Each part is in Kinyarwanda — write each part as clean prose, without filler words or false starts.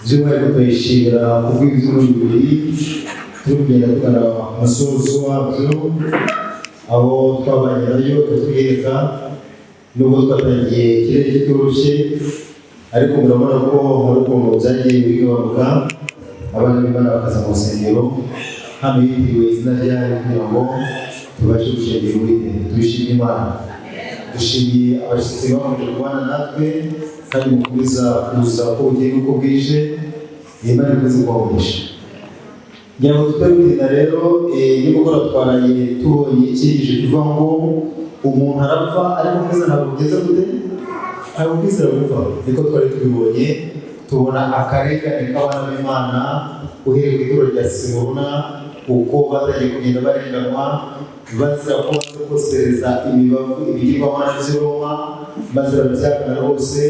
By'umwihariko turayishimira kubw'ibyumweru 2 turi kugenda tugana ku musozo wabyo, aho twabanye nayo turatwiyereka. Nubwo twatangiye ikirere kitoroshye, ariko murabona ko hari ukuntu byagiye bigabanuka, abana b'Imana bakaza mu rusengero hano yitiriwe izina ryayo kugira ngo tubashe gushengera Uwiteka. Tuyishimye Imana, dushimiye abashyitsi bakomeje kubana natwe kandi mukomeza kuza uko bukeye n'uko bwije. Imana ikomeze kubamugisha. Ngira ngo tutari gutinda rero, nimugoroba twaraye tubonye icyigisho kivuga ngo umuntu arapfa ariko kwizera ntabwo kugeza gute, ntabwo kwizera gupfa. Niko twari tubibonye, tubona akarengane k'abana b'Imana uhereye ku ituro rya Simuruna, uko batangiye kugenda barenganwa bazira ko banze kosereza imibavu ibigirwamana by'i Roma, maze barabyagana rwose.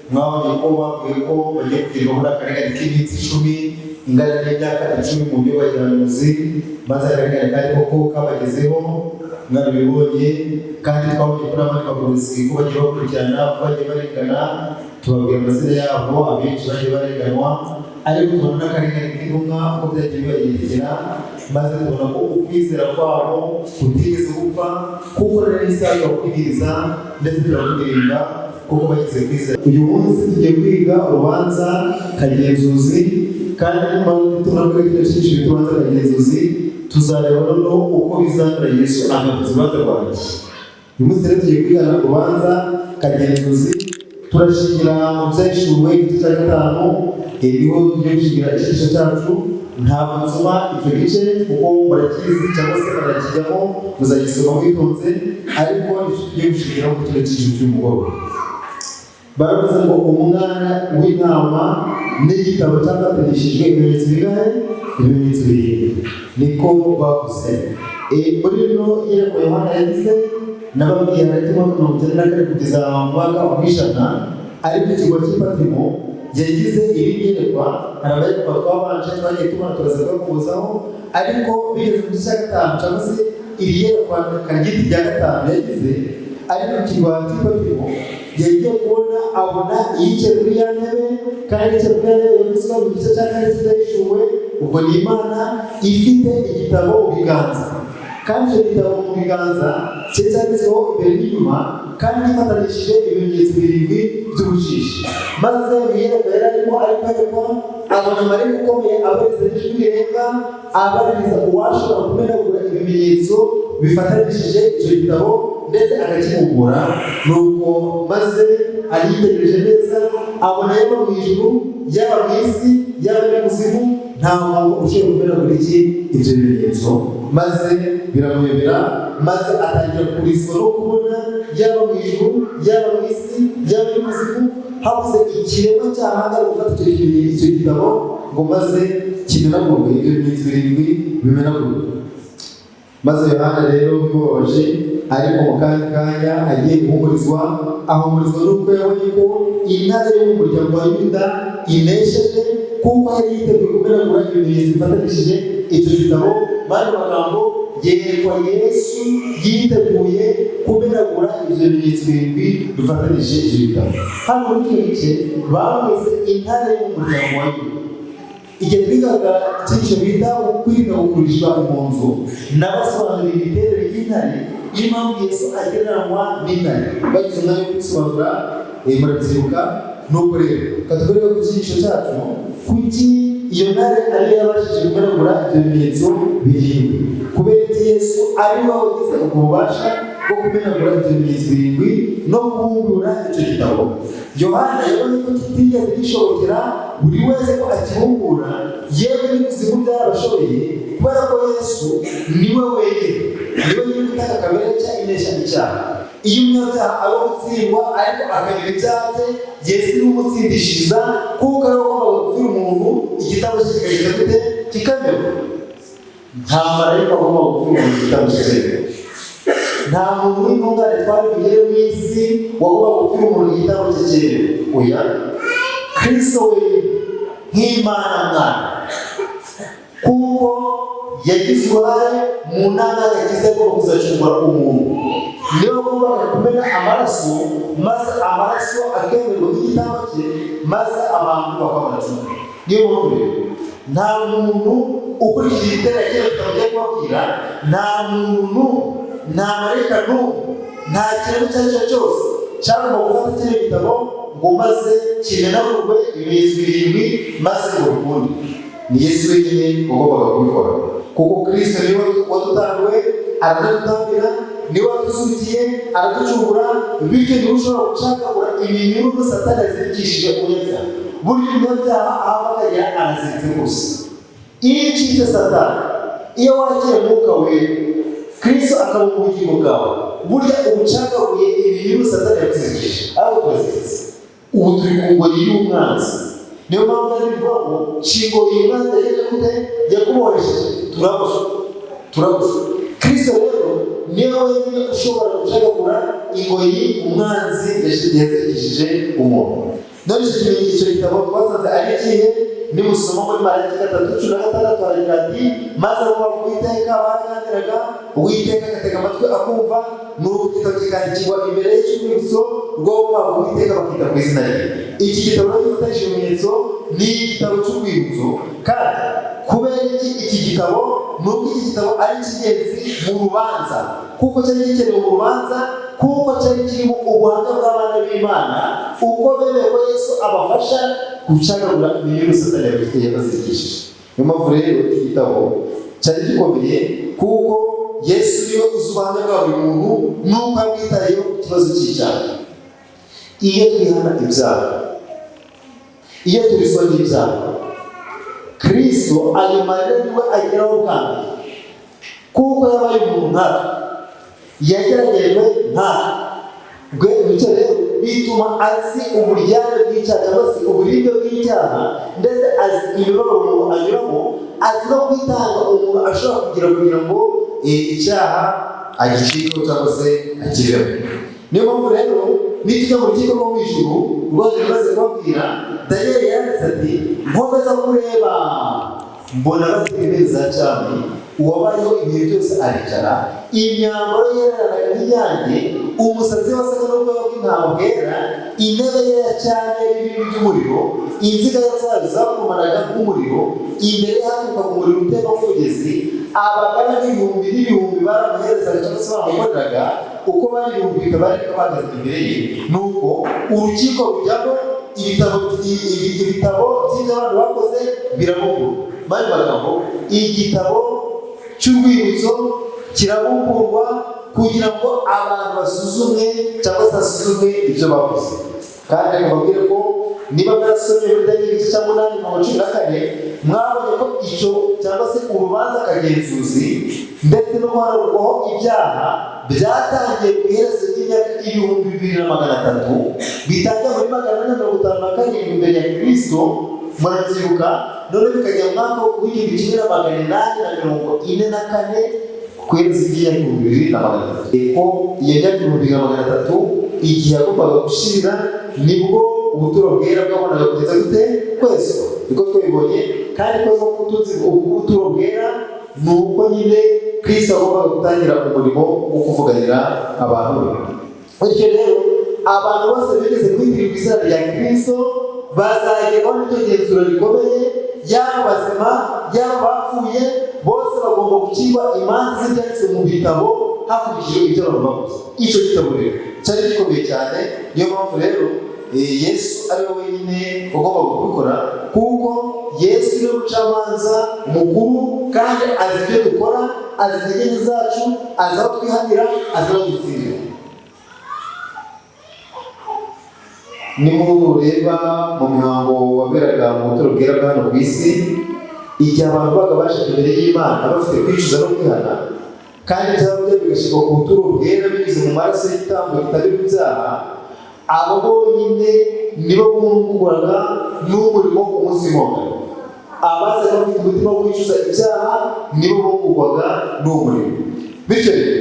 Mwabonye ko babwiye ko bagiye kugirwa muri akarengane k'iminsi 10 ingana n'imyaka 10 mu buryo bwa gihanuzi, maze akarengane kandi koko kabagezeho, mwarabibonye. Kandi twabonye ko n'abandi bagorozi ko bagiye bakurikirana, ko bagiye barengana, tubabwira amazina yabo, abenshi bagiye barenganwa. Ariko tubona n'akarengane k'intumwa uko byagiye bibagendekera, maze tubona ko ukwizera kwabo kutigeze gupfa, kuko rero isaha turakwibwiriza ndetse turakuririmba kuko bagize kwizera. Uyu munsi tugiye kwiga urubanza kagenzuzi, kandi nyuma tumara kwiga kino cyigisho urubanza kagenzuzi, tuzareba noneho uko bizamera Yesu agarutse urubanza rwanjye. Uyu munsi rero tugiye kwigana urubanza kagenzuzi. Turashingira mu Byahishuwe igice cya 5, niho tugiye gushingira icyigisho cyacu. Ntabwo nsoma icyo gice kuko murakizi cyangwa se murakijyamo, muzagisoma mwitonze, ariko nicyo tugiye gushingiraho ku kino cyigisho cy'umugoroba. Baravuze ngo umwana w'intama n'igitabo cyafatanishijwe ibimenyetso bingahe? Ibimenyetso birindwi, niko bavuze. Muri rino iyerekwa Yohana yagize, nababwiye hagati y'umwaka 94 kugeza mu mwaka wa 100, ariko ikirwa cy'i Patimo yagize iri yerekwa. Hari abayerekwa twabanje twagiye tubona, turaza kubakubuzaho, ariko bigeze mu gice cya 5 cyangwa se iri yerekwa karyiti rya 5 yagize ari ku kirwa cy'i Patimo, yagiye kubona abona iyicaye kuri ya ntebe, kandi yicaye kuri ya ntebe yavuzwe mu gice cya 4 cy'Ibyahishuwe, ubwo ni Imana ifite igitabo mu biganza. Kandi icyo gitabo mu biganza cyari cyanditsweho imbere n'inyuma, kandi gifatanishije ibimenyetso birindwi by'ubushishi. Maze mu iyerekwa yari arimo ari kwerekwa, abona marayika ukomeye abaririza n'ijwi rirenga, abaririza uwashobora kumenagura ibimenyetso bifatanishije icyo gitabo ndetse akakibumbura. Nuko maze aritegereje neza, abona yaba mu ijuru, yaba mu isi, yaba n'ikuzimu, nta muntu ushobora kumenagura iki ibyo bimenyetso. Maze biramuyobera, maze atangira kurizwa no kubona yaba mu ijuru, yaba mu isi, yaba n'ikuzimu habuze ikiremwa cyahangara gufata icyo kimenyetso, icyo gitabo, ngo maze kimenagurwe, ibyo bimenyetso birindwi bimenagurwe. Maze Yohana rero bimubabaje, ariko mu kandi kanya agiye guhumurizwa, ahumurizwa n'uko yabonye ko intare yo mu muryango wa Yuda inesheje, kuko yari yiteguye kumenagura ibimenyetso bifatanishije icyo gitabo. Mu magambo, yerekwa Yesu yiteguye kumenagura ibyo bimenyetso birindwi bifatanije icyo gitabo. Hano muri icyo gice bamwise intare yo mu muryango wa Yuda. Igihe twigaga icyigisho bita kwiga gukurishwa mu nzu, nabasobanurira imiterere y'intare n'impamvu Yesu agereranywa n'intare. Bagize umwanya wo kubisobanura, murabyibuka. Nuko rero reka tugaruke ku cyigisho cyacu. Kuki iyo ntare ariyo yabashije kumenagura ibyo bimenyetso birindwi? Kubera iki Yesu ari we wagize ubwo bubasha bwo kumenagura ibyo bimenyetso birindwi no kubumbura icyo gitabo? Yohana yabonye ko kitigeze gishobokera buri wese ko akibumbura, yewe n'ikuzimu byarabashoboye, kubera ko Yesu niwe wenyine, niwe nyiri gutanga kamere nshya inesha icyaha. Iyo umunyabyaha aba gutsindwa ariko akamenya ibyaha bye, Yesu niwe umutsindishiriza, kuko ariwe ugomba gupfira umuntu, igitabo cye kikageza gute? Kikamerwa. Nta marayika agomba gupfira umuntu igitabo cye cyemerwa. Nta muntu w'intungane twari bugere mu isi wagomba gupfira umuntu igitabo cye cyemerwa. Oya, Kristo wenyine nk'Imana mwana, kuko yagize uruhare mu nama y'agakiza igomba kuzacungura umuntu, niyo agombaga kumena amaraso, maze amaraso akemerwa nk'igitambo cye, maze abantu bakaba bacunga. Niyo mpamvu rero nta muntu ukurikije igitera kino gitabo ngiye kubabwira, nta muntu, nta marayika n'umwe, nta kintu icyo ari cyo cyose cyagomba gufata kino gitabo ngo maze kimenagurwe ibimenyetso birindwi maze ngo bikunde. Ni Yesu wenyine wagombaga kubikora, kuko Kristo niwe wadutambiwe, aranadutambira, niwe watuzukiye, araducungura. Bityo niwe ushobora gucagagura iminyururu Satani yazirikishije umunyabyaha. Burya umunyabyaha aho ava akagera araziritse rwose. Iyo ucitse Satani, iyo wakira Umwuka Wera, Kristo akaba mu bugingo bwawe, burya uba ucagaguye iminyururu Satani yakuzirikishije. Ariko turaziritse, ubu turi ku ngoyi y'umwanzi. Niyo mpamvu ari bivuga ngo shingo y'umwanzi yaje gute? Yakubohesheje. Turaboshwe, turaboshwe. Kristo rero niwe wenyine ushobora gucagagura ingoyi umwanzi yazirikishije umuntu. None icyo kimenyetso, icyo gitabo twasanze ari ikihe? Nimusoma muri Malaki 3:16, haragira ati: "Maze abo bavuga Uwiteka baraganiraga, Uwiteka agatega amatwi akumva, nuko igitabo kikandikirwa imbere y'urwibutso rw'abo bavuga Uwiteka bakita ku izina rye." Iki gitabo rero gifatanyije ibimenyetso ni igitabo cy'urwibutso. Kandi kubera iki iki gitabo? Ni uko iki gitabo ari icy'ingenzi mu rubanza, kuko cyari gikenewe mu rubanza, kuko cyari kirimo ubuhamya bw'abana b'Imana uko bemeye ko Yesu abafasha gucagagura iminyururu Satani yabazirikishije. Niyo mpamvu rero iki gitabo cyari gikomeye, kuko Yesu niwe uzi ubuhamya bwa buri muntu n'uko yamwitayeho ku kibazo cy'icyaha. Iyo twihana ibyaha, iyo turizwa n'ibyaha, Kristo ayo marira niwe ageraho bwa mbere, kuko yabaye umuntu nkatwe, yageragejwe nkatwe. Bityo rero bituma azi uburyane bw'icyaha cyangwa se uburibwe bw'icyaha, ndetse azi imibabaro umuntu anyuramo, azi no kwitanga umuntu ashobora kugira kugira ngo icyaha agicikeho cyangwa se akivemo. Niyo mpamvu rero nitujya mu rukiko rwo mu ijuru rwose rumaze kubabwira, Daniyeli yanditse ati: "Nkomeza kureba, mbona batera intebe za cyami, Uwabayeho ibihe byose aricara, imyambaro ye yereranaga nk'inyange, umusatsi we wasaga n'ubwoya bw'intama bwera, intebe ye ya cyami yari ibirimi by'umuriro, inziga zayo zagurumanaga nk'umuriro, imbere ye haturukaga umuriro utemba nk'umugezi. Abagaragu ibihumbi n'ibihumbi baramuherezaga cyangwa se baramukoreraga, uko bari ibihumbi bitabarika bahagaze imbere ye. Nuko urukiko rujyamo, ibitabo by'ibyo abantu bakoze birabumburwa." Mu yandi magambo, igitabo cy'urwibutso kirabumburwa kugira ngo abantu basuzumwe cyangwa se hasuzumwe ibyo bakoze. Kandi reka mbabwire ko niba mwarasomye muri Daniyeli igice cya 8 mirongo 14, mwabonye ko icyo cyangwa se urubanza kagenzuzi ndetse no guharurwaho ibyaha byatangiye ku iherezo ry'imyaka 2300, bitangira muri 457 mbere ya Kristo, murabyibuka? None bikajya mu mwaka w'1844 ku iherezo ry'imyaka 2300. Ko iyo myaka 2300 igihe yagombaga gushirira, nibwo ubuturo bwera bwabonaga kugeza gute? Kwezwa. Niko twabibonye. Kandi kwezwa k'ubutunzi ubuturo bwera ni uko nyine Kristo agombaga gutangira umurimo wo kuvuganira abantu be. Bityo rero abantu bose bigeze kwitirirwa izina rya Kristo bazagerwaho n'iryo genzura rikomeye, yaba bazima, yaba bapfuye, bose bagomba gucirwa imanza z'ibyanditswe mu bitabo hakurikijwe ibyo abantu bakoze. Icyo gitabo rero cyari gikomeye cyane. Niyo mpamvu rero Yesu ari we wenyine ugomba kubikora, kuko Yesu niwe mucamanza mukuru, kandi azi ibyo dukora, azi intege nke zacu, azi aho twihanira, azi aho dutsindira. Nimureba mu mihango waberaga mu buturo bwera bwa hano ku isi, igihe abantu babaga baje imbere y'Imana bafite kwicuza no kwihana, kandi ibyaha byabo bigashyirwa ku buturo bwera binyuze mu maraso y'igitambo gitabirwa ibyaha, abo bonyine nibo bungurwaga n'umurimo ku munsi w'impongano. Abazaga bafite umutima wo kwicuza ibyaha nibo bungurwaga n'uwo murimo. Bityo rero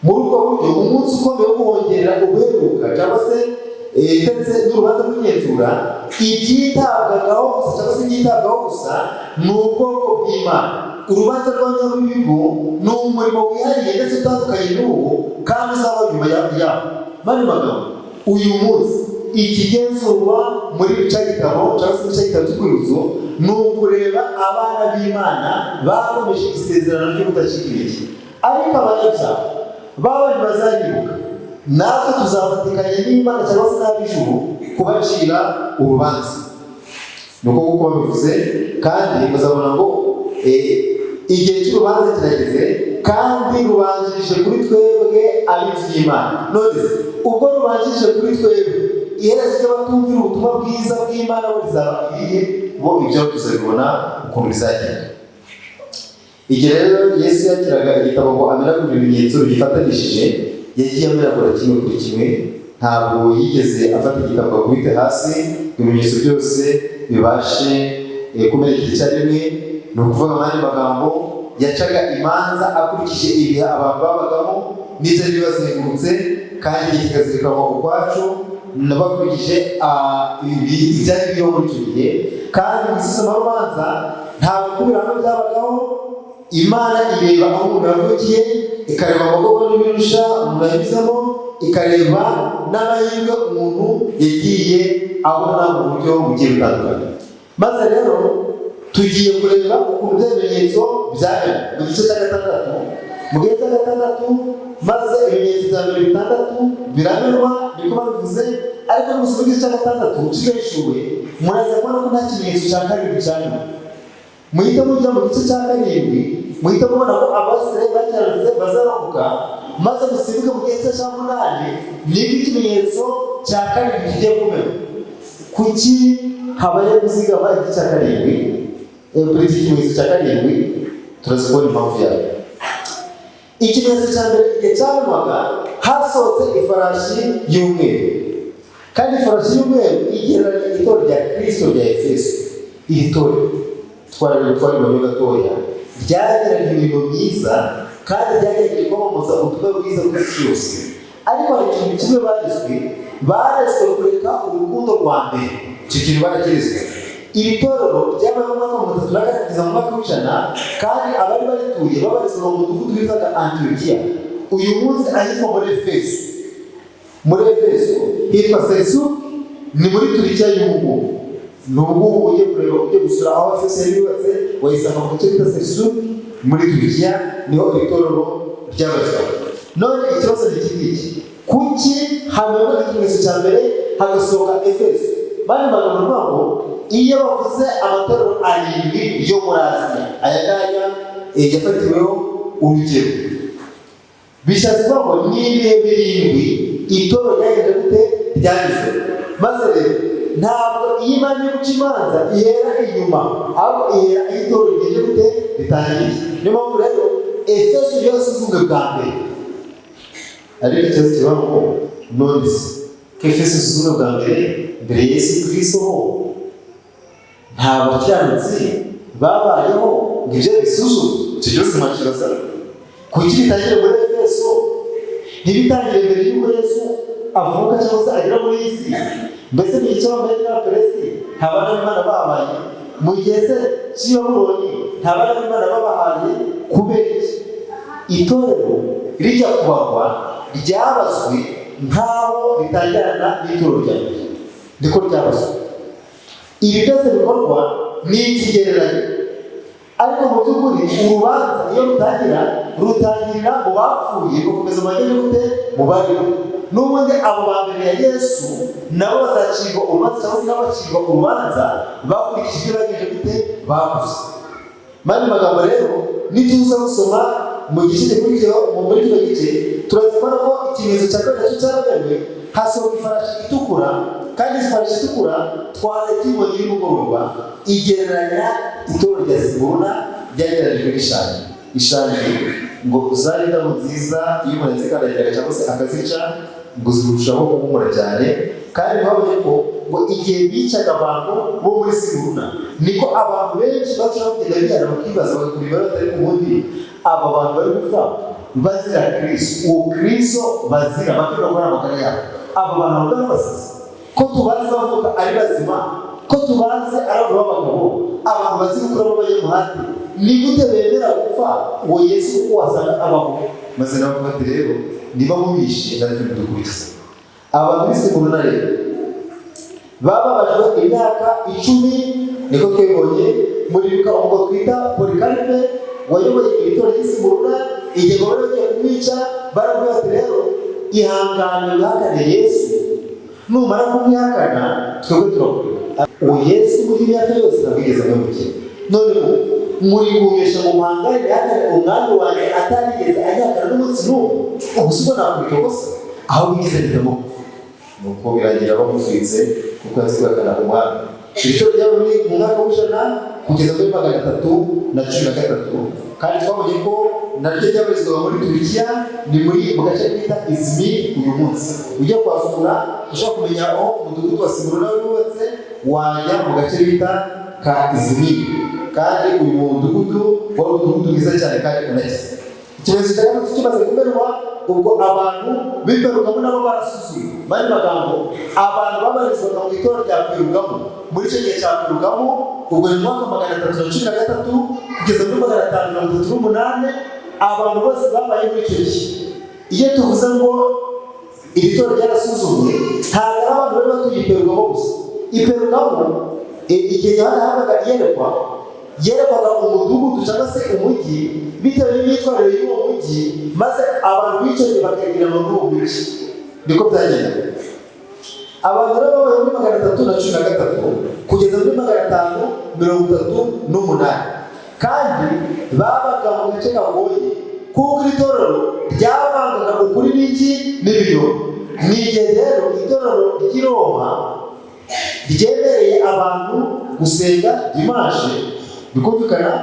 muri ubwo buryo, umunsi ukomeye wo guhongerera ubuheruka cyangwa se ndetse n'urubanza rw'igenzura, ibyitabwagaho gusa cyangwa se ibyitabwaho gusa ni ubwoko bw'Imana. Urubanza rwa nyabibigo ni umurimo wihariye ndetse utandukanye n'uwo, kandi uzaba nyuma yaho. Mani magambo, uyu munsi Ikigenzurwa muri cya gitabo cyangwa se muri cya gitabo cy'urwibutso ni ukureba abana b'Imana bakomeje isezerano ryo kudacika intege, ariko abanyabyaha babandi bazarimbuka, natwe tuzafatikanya n'Imana cyangwa se n'ab'ijuru kubacira urubanza. Ni uko nguko babivuze, kandi muzabona ngo igihe cy'urubanza kirageze kandi rubanjirije kuri twebwe ab'inzu y'Imana. None se ubwo rubanjirije kuri twebwe, iherezo ry'abatumvira ubutumwa bwiza bw'Imana bo rizaba irihe? Bo ibyo tuzabibona ukuntu bizagenda. Igihe rero Yesu yakiraga igitabo ngo amenagure ibimenyetso bigifatanishije, yagiye amenagura kimwe kuri kimwe. Ntabwo yigeze afata igitabo ngo akubite hasi ngo ibimenyetso byose bibashe kumenekera icyarimwe. Ni ukuvuga, mu yandi magambo, yacaga imanza akurikije ibihe abantu babagamo n'ibyari bibazengurutse, kandi igihe kikazirikanwa ukwacu bakurikije ibyari biriho muri icyo gihe. Kandi mu isuzumarubanza ntabwo kubirano byabagaho. Imana ireba aho umuntu yavukiye, ikareba amaboko n'ibirusha umuntu yanyuzemo, ikareba n'amahirwe umuntu yagiye abona mu buryo bugiye butandukanye. Maze rero tugiye kureba ukuntu bya bimenyetso byamenwe mu gice cya gatandatu. Mu gice cya gatandatu, maze ibimenyetso bya mbere bitandatu biramenwa, niko babivuze. Ariko nimusoma igice cya gatandatu kigahishuwe, muraza kubona ko nta kimenyetso cya karindwi cyanyuma. Muhite mujya mu gice cya karindwi, muhite mubona ko Abasirayeli bakiranutse bazarokoka, maze musimbuke mu gice cya munani, nibwo ikimenyetso cya karindwi kigiye kumenwa. Kuki habaye kuzigama igice cya karindwi? Kuri iki kimenyetso cya karindwi turaza kubona impamvu yayo. Ikimenyetso cya mbere igihe cyamenwaga, hasohotse ifarashi y'umweru, kandi ifarashi y'umweru igereranya itorero rya Kristo rya Efeso. Iri torero twaribonye gatoya, ryagiraga imirimo myiza kandi ryagerageje kwamamaza ubutumwa bwiza ku isi yose. Ariko hari ikintu kimwe barezwe: barezwe kureka urukundo rwa mbere. Icyo kintu barakirezwe. Iri torero ryabaye mu mwaka wa 34 kugeza mu mwaka w'100, kandi abari barituye babarizwaga mu mudugudu witwaga Antiyokiya, uyu munsi ahitwa muri Efeso. Muri Efeso hitwa Sesu, ni muri Turikiya y'ubu ngubu. Ni ubu ngubu ujye kureba, ujye gusura aho Efeso yari yubatse, wayisanga mu gace bita Sesu muri Turikiya, niho iri torero ryabarizwaga. None ikibazo ni iki ngiki: kuki hamenwa ikimenyetso cya mbere hagasohoka Efeso? Bandi magambo ni ngo iyo bavuze amatorero arindwi yo muri Asiya, aya ngaya yafatiweho urugero, bishatse kuvuga ngo ni ibihe birindwi itorero ryagenze gute, ryanyuze. Maze rero ntabwo iyo Imana iri guca imanza ihera inyuma, ahubwo ihera aho itorero rigenze gute, ritangiriye. Niyo mpamvu rero Efeso ryasuzumwe bwa mbere. Ariko ikibazo kiba ngo: none se ko Efeso isuzumwe bwa mbere, mbere ya Yesu Kristo ho nta bakiranutsi babayeho ngo ibyo bisuzume? Icyo kibazo mwakibaza: kuki bitangire muri Efeso, ntibitangire mbere y'uko Yesu avuka cyangwa se agera muri iyi si? Mbese mu gihe cy'Abamedi n'Abaperesi nta bana b'Imana babaye? Mu gihe se cy'i Babuloni nta bana b'Imana babahaye? Kubera iki itorero rijya kubarwa ryabazwe nk'aho ritangirana n'itorero rya mbere? Niko ryabazwe. Ibi byose bikorwa ni ikigereranyo, ariko mu by'ukuri urubanza iyo rutangira, rutangirira mu bapfuye, rugakomeza mu bageze gute, mu bariho. N'ubundi abo ba mbere ya Yesu nabo bazacirwa urubanza, cyangwa se nabo bacirwa urubanza bakurikije ibyo bagejeje gute, bakoze. Mandi magambo rero, nituza gusoma mu gice gikurikiyeho muri kino gice, turaza kubona ko ikimenyetso cya kabiri nacyo cyaramenwe, hasohoka ifarashi itukura. Kandi ifarashi itukura twaraye tuyibonye nimugoroba, igereranya itorero rya Simuruna ryagereranyijwe n'ishangi. Ishangi ngo zari indabo nziza, iyo umuntu yazikandagiraga cyangwa se akazica, ngo zirushaho guhumura cyane. Kandi babonye ko ngo igihe bicaga abantu bo muri Simuruna, niko abantu benshi barushaho kugenda bijyana, bakibaza, bagakora imibare batari ku wundi. Aba bantu bari gupfa bazira Kristo, uwo Kristo bazira, bakwiye gukora amagara yabo. Aba bantu bavuga basazi, ko tubazi bavuka ari bazima, ko tubazi ari abantu b'abagabo, abantu bazi gukora b'abanyamuhate, ni gute bemera gupfa uwo Yesu kuko wasanga abaho? Maze nawe bati: "Rero niba mubishe, natwe mudukurikiza." Aba bantu b'i Simuruna rero Bababajwe imyaka 10, niko twibonye. Muribuka umugabo twita Polycarpe wayoboye itorero ry'i Simuruna? Igihe ngo bari bagiye kumwica, baramubwira bati: "Rero ihangane wihakane Yesu, numara kumwihakana twebwe turakureka." Uwo Yesu muri iyi myaka yose ntabwo yigeze amwemukira, none ubu muri kunyesha ngo muhangane nihakane umwami wanjye atarigeze anyakana n'umunsi n'umwe? Ubu si ubwo nakora ikosa aho bigeze mpitamo gupfa. Nuko birangira bamutwitse kuko yanze kwihakana umwami. Iri torero ryaba muri mu mwaka w'100 kugeza muri 313, kandi twabonye ko naryo ryabarizwaga muri Turukiya, ni muri mu gace bita Izmir uyu munsi. Ujya kuhasura, ushaka kumenya aho umudugudu wa Simuruna wubatse, wajya mu gace bita ka Izmir. Kandi uyu mudugudu wari umudugudu mwiza cyane kandi unakize. Ikimenyetso cya gatatu kimaze kumenwa, ubwo abantu b'i Perugamo nabo barasuzuye. Mu yandi magambo, abantu babarizwaga mu itorero rya Perugamo muri icyo gihe cya Perugamo, ubwo ni mu mwaka 313 kugeza muri 538, abantu bose babaye muri icyo gihe. Iyo tuvuze ngo iri torero ryarasuzumwe, ntabwo ari abantu bari batuye i Perugamo gusa. I Perugamo, igihe Yohana yahabwaga iyerekwa, yerekwaga umudugudu cyangwa se umujyi bitewe n'imyitwarire y'uwo mujyi, maze abantu b'icyo gihe bakegerana n'uwo mujyi. Niko byagendaga. Abantu rero babaye muri 313 kugeza muri 538, kandi babaga mu gace kagoye, kuko iri torero ryavangaga ukuri n'iki? N'ibinyoma. Ni igihe rero itorero ry'i Roma ryemereye abantu gusenga dimanche, bikumvikana,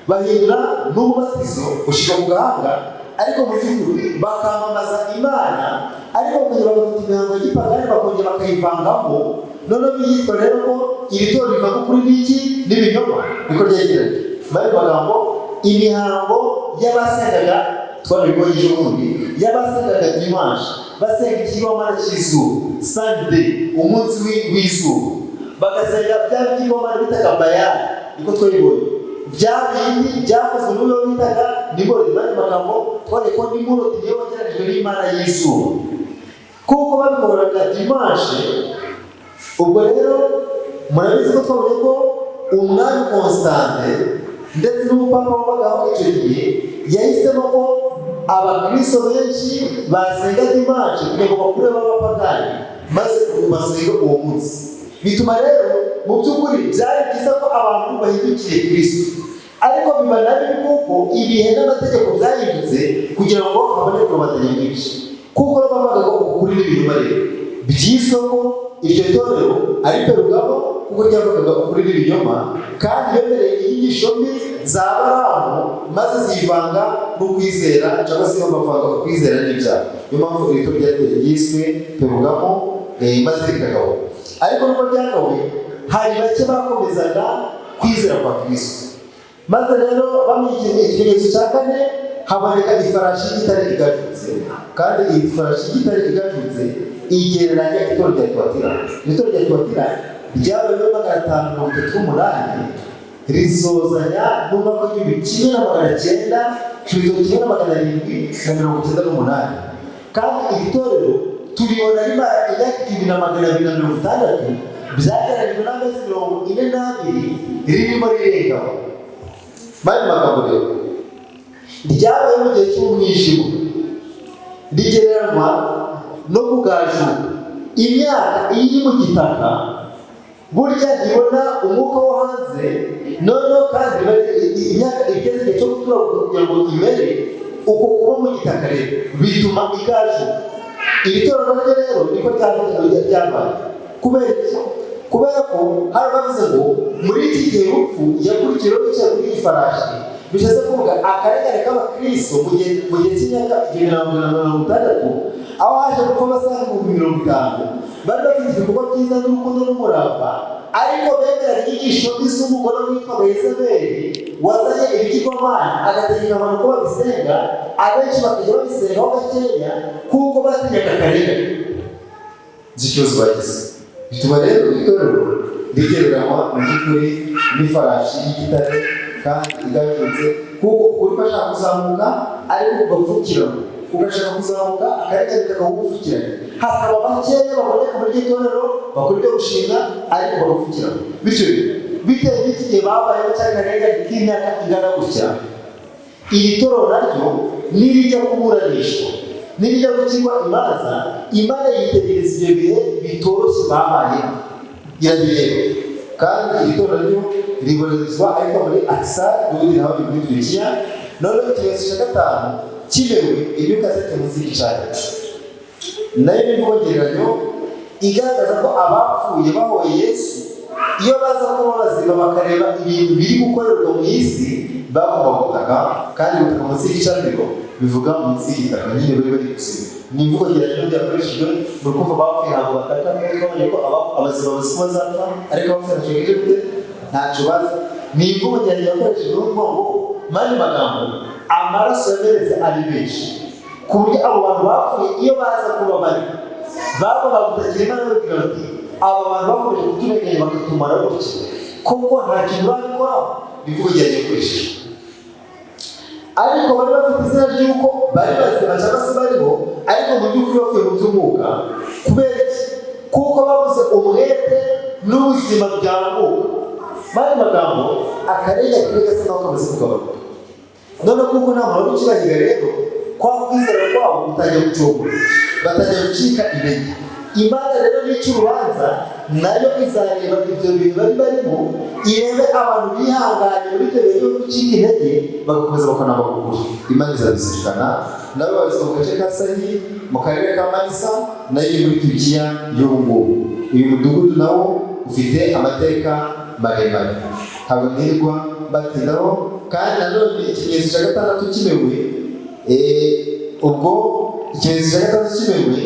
bahindura n'umubatizo ushyirwa ku gahanga, ariko mu by'ukuri bakamamaza Imana, ariko bakongera bagafata imihango ya gipagani bakongera bakayivangamo. Noneho biyitwa rero ko iri torero rivanga ukuri n'iki? N'ibinyoma. Niko ryegeranye. Mu yandi magambo, imihango y'abasengaga, twarabibonye ejo bundi, y'abasengaga dimanche, basenga ikigirwamana cy'izuba, Sunday, umunsi w'izuba, bagasenga bya bigirwamana bitaga Bayali, niko twabibonye, bya bindi byakozwe n'uwo bitaga Nimurodi. Mu yandi magambo, twabonye ko Nimurodi niwe wagereranijwe n'imana y'izuba, kuko babikoraga dimanche. Ubwo rero murabizi ko twabonye ko umwami Constantin ndetse n'umupapa wabagaho icyo gihe yahisemo ko abakristo benshi basenga dimanche kugira ngo bakure b'abapagani, maze basenga uwo munsi. Bituma rero mu by'ukuri byari byiza ko abantu bahindukiye Kristo, ariko biba na bibi kuko ibihe n'amategeko byahindutse kugira ngo haboneke rubanda nyamwinshi, kuko bavugaga ko ukuri n'ibinyoma. Rero byiswe ko iryo torero ari Perugamo kuko ryavugaga ukuri n'ibinyoma, kandi bemereye inyigisho mbi za Baramu, maze zivanga n'ukwizera, cyangwa se bavanga ukwizera n'ibyaha. Niyo mpamvu iri torero ryiswe Perugamo, maze rikagawa. Ariko nubwo ryagawe, hari bake bakomezaga kwizera kwa Kristo. Maze rero bamenye ikimenyetso cya kane, haboneka ifarashi y'igitare igajutse. Kandi iyi farashi y'igitare igajutse igereranya itorero rya Tuwatira. Itorero rya Tuwatira ryabaye muri 538, risozanya n'umwaka w'1900 kugeza 1798. Kandi iri torero turibona rimara imyaka 1260, byagereranyijwe n'amezi 42 ririmo rirengaho. Mani magambo rero, ryabaye mu gihe cy'umwijima, rigereranywa no kugajuka. Imyaka iyo iri mu gitaka, burya ntibona umwuka wo hanze. Noneho kandi imyaka igeze igihe cyo gutura kugira ngo imere, uko kuba mu gitaka rero bituma igajuka. Iri torero naryo rero niko ryabaye. Kubera iki? Kubera ko hari abavuze ngo muri iki gihe rupfu yakurikiyeho yicaye kuri iyi farashi, bishatse kuvuga akarengane k'abakristo mu gihe cy'imyaka 1060, aho haje gupfa abasaga 50,000 bari bafite ibikorwa byiza n'urukundo n'umurava, ariko bemeraga inyigisho mbi z'umugore witwaga Yezebeli, wazanye ibigirwamana agategeka abantu ko babisenga. Abenshi bakajya babisengaho gakeya kuko batinyaga akarengane. Nzi ikibazo bagize. Bituma rero itorero rigereranywa mu by'ukuri n'ifarashi y'igitare kandi igajutse, kuko uri ashaka kuzamuka ariko ugapfukirana, ugashaka kuzamuka akarengane kakagupfukirana. Hakaba bakeya baboneka muri iryo torero bakora ibyo gushinga, ariko bagapfukira. Bityo rero, bitewe n'iki gihe babayeho cyangwa akarengane k'imyaka ingana gutya, iri torero naryo nirijya kuburanishwa, nirijya gucirwa imanza, Imana yitegereza ibyo bihe bitoroshye babayemo, irabireba. Kandi iri torero naryo ribarizwa ariko muri Akhisar, n'ubundi naho ni muri Turukiya. Noneho ikimenyetso cya gatanu kimewe, imyuka zete munsi y'igicaniro, nayo ni imvugo ngereranyo igaragaza ko abapfuye bahoye Yesu, iyo baza kuba bazima bakareba ibintu biri gukorerwa mu isi, bagomba gutaka. Kandi gutaka munsi y'igicaniro bivuga munsi y'igitaka nyine, bari gusiba. Ni imvugo ngereranyo byakoreshejwe mu kumva abapfuye ntabwo bataka, kuko twabonye ko abazima bazi ko bazapfa, ariko abapfuye ntacyo bwije gute, ntacyo bazi. Ni imvugo ngereranyo yakoreshejwe no kuvuga ngo, mu yandi magambo, amaraso yamenetse ari menshi, ku buryo abo bantu bapfuye, iyo baza kuba bari, bagomba gutakira Imana babwira bati: "Aba bantu bakomeje kuturenganya bakatumara gutya, koko nta kintu babikoraho?" Ni imvugo ngereranyo yakoreshejwe. Ariko bari bafite izina ry'uko bari bazima cyangwa se bariho, ariko mu by'ukuri bapfuye mu by'umwuka. Kubera iki? Kuko babuze umwete n'ubuzima bya mwuka. Mu yandi magambo, akarengane kari gasa nkaho kamaze kugabanuka. None kuko nta muntu wari ukibahiga rero, kwa kwizera kwabo gutangiye gucogora, batangiye gucika intege. Imana rero nica urubanza, nayo izareba ibyo bintu bari barimo, irebe abantu bihanganye muri ibyo bihe byo gucika intege, bagakomeza bakanaba kugura. Imana izabizirikana. Nabo babarizwa mu gace ka Sahi, mu karere ka Manisa, nayo iri muri Turukiya y'ubu ngubu. Uyu mudugudu nawo ufite amateka maremare, ntabwo nirwa batindaho. Kandi nanone ikimenyetso cya gatandatu kimewe, ubwo ikimenyetso cya gatandatu kimewe,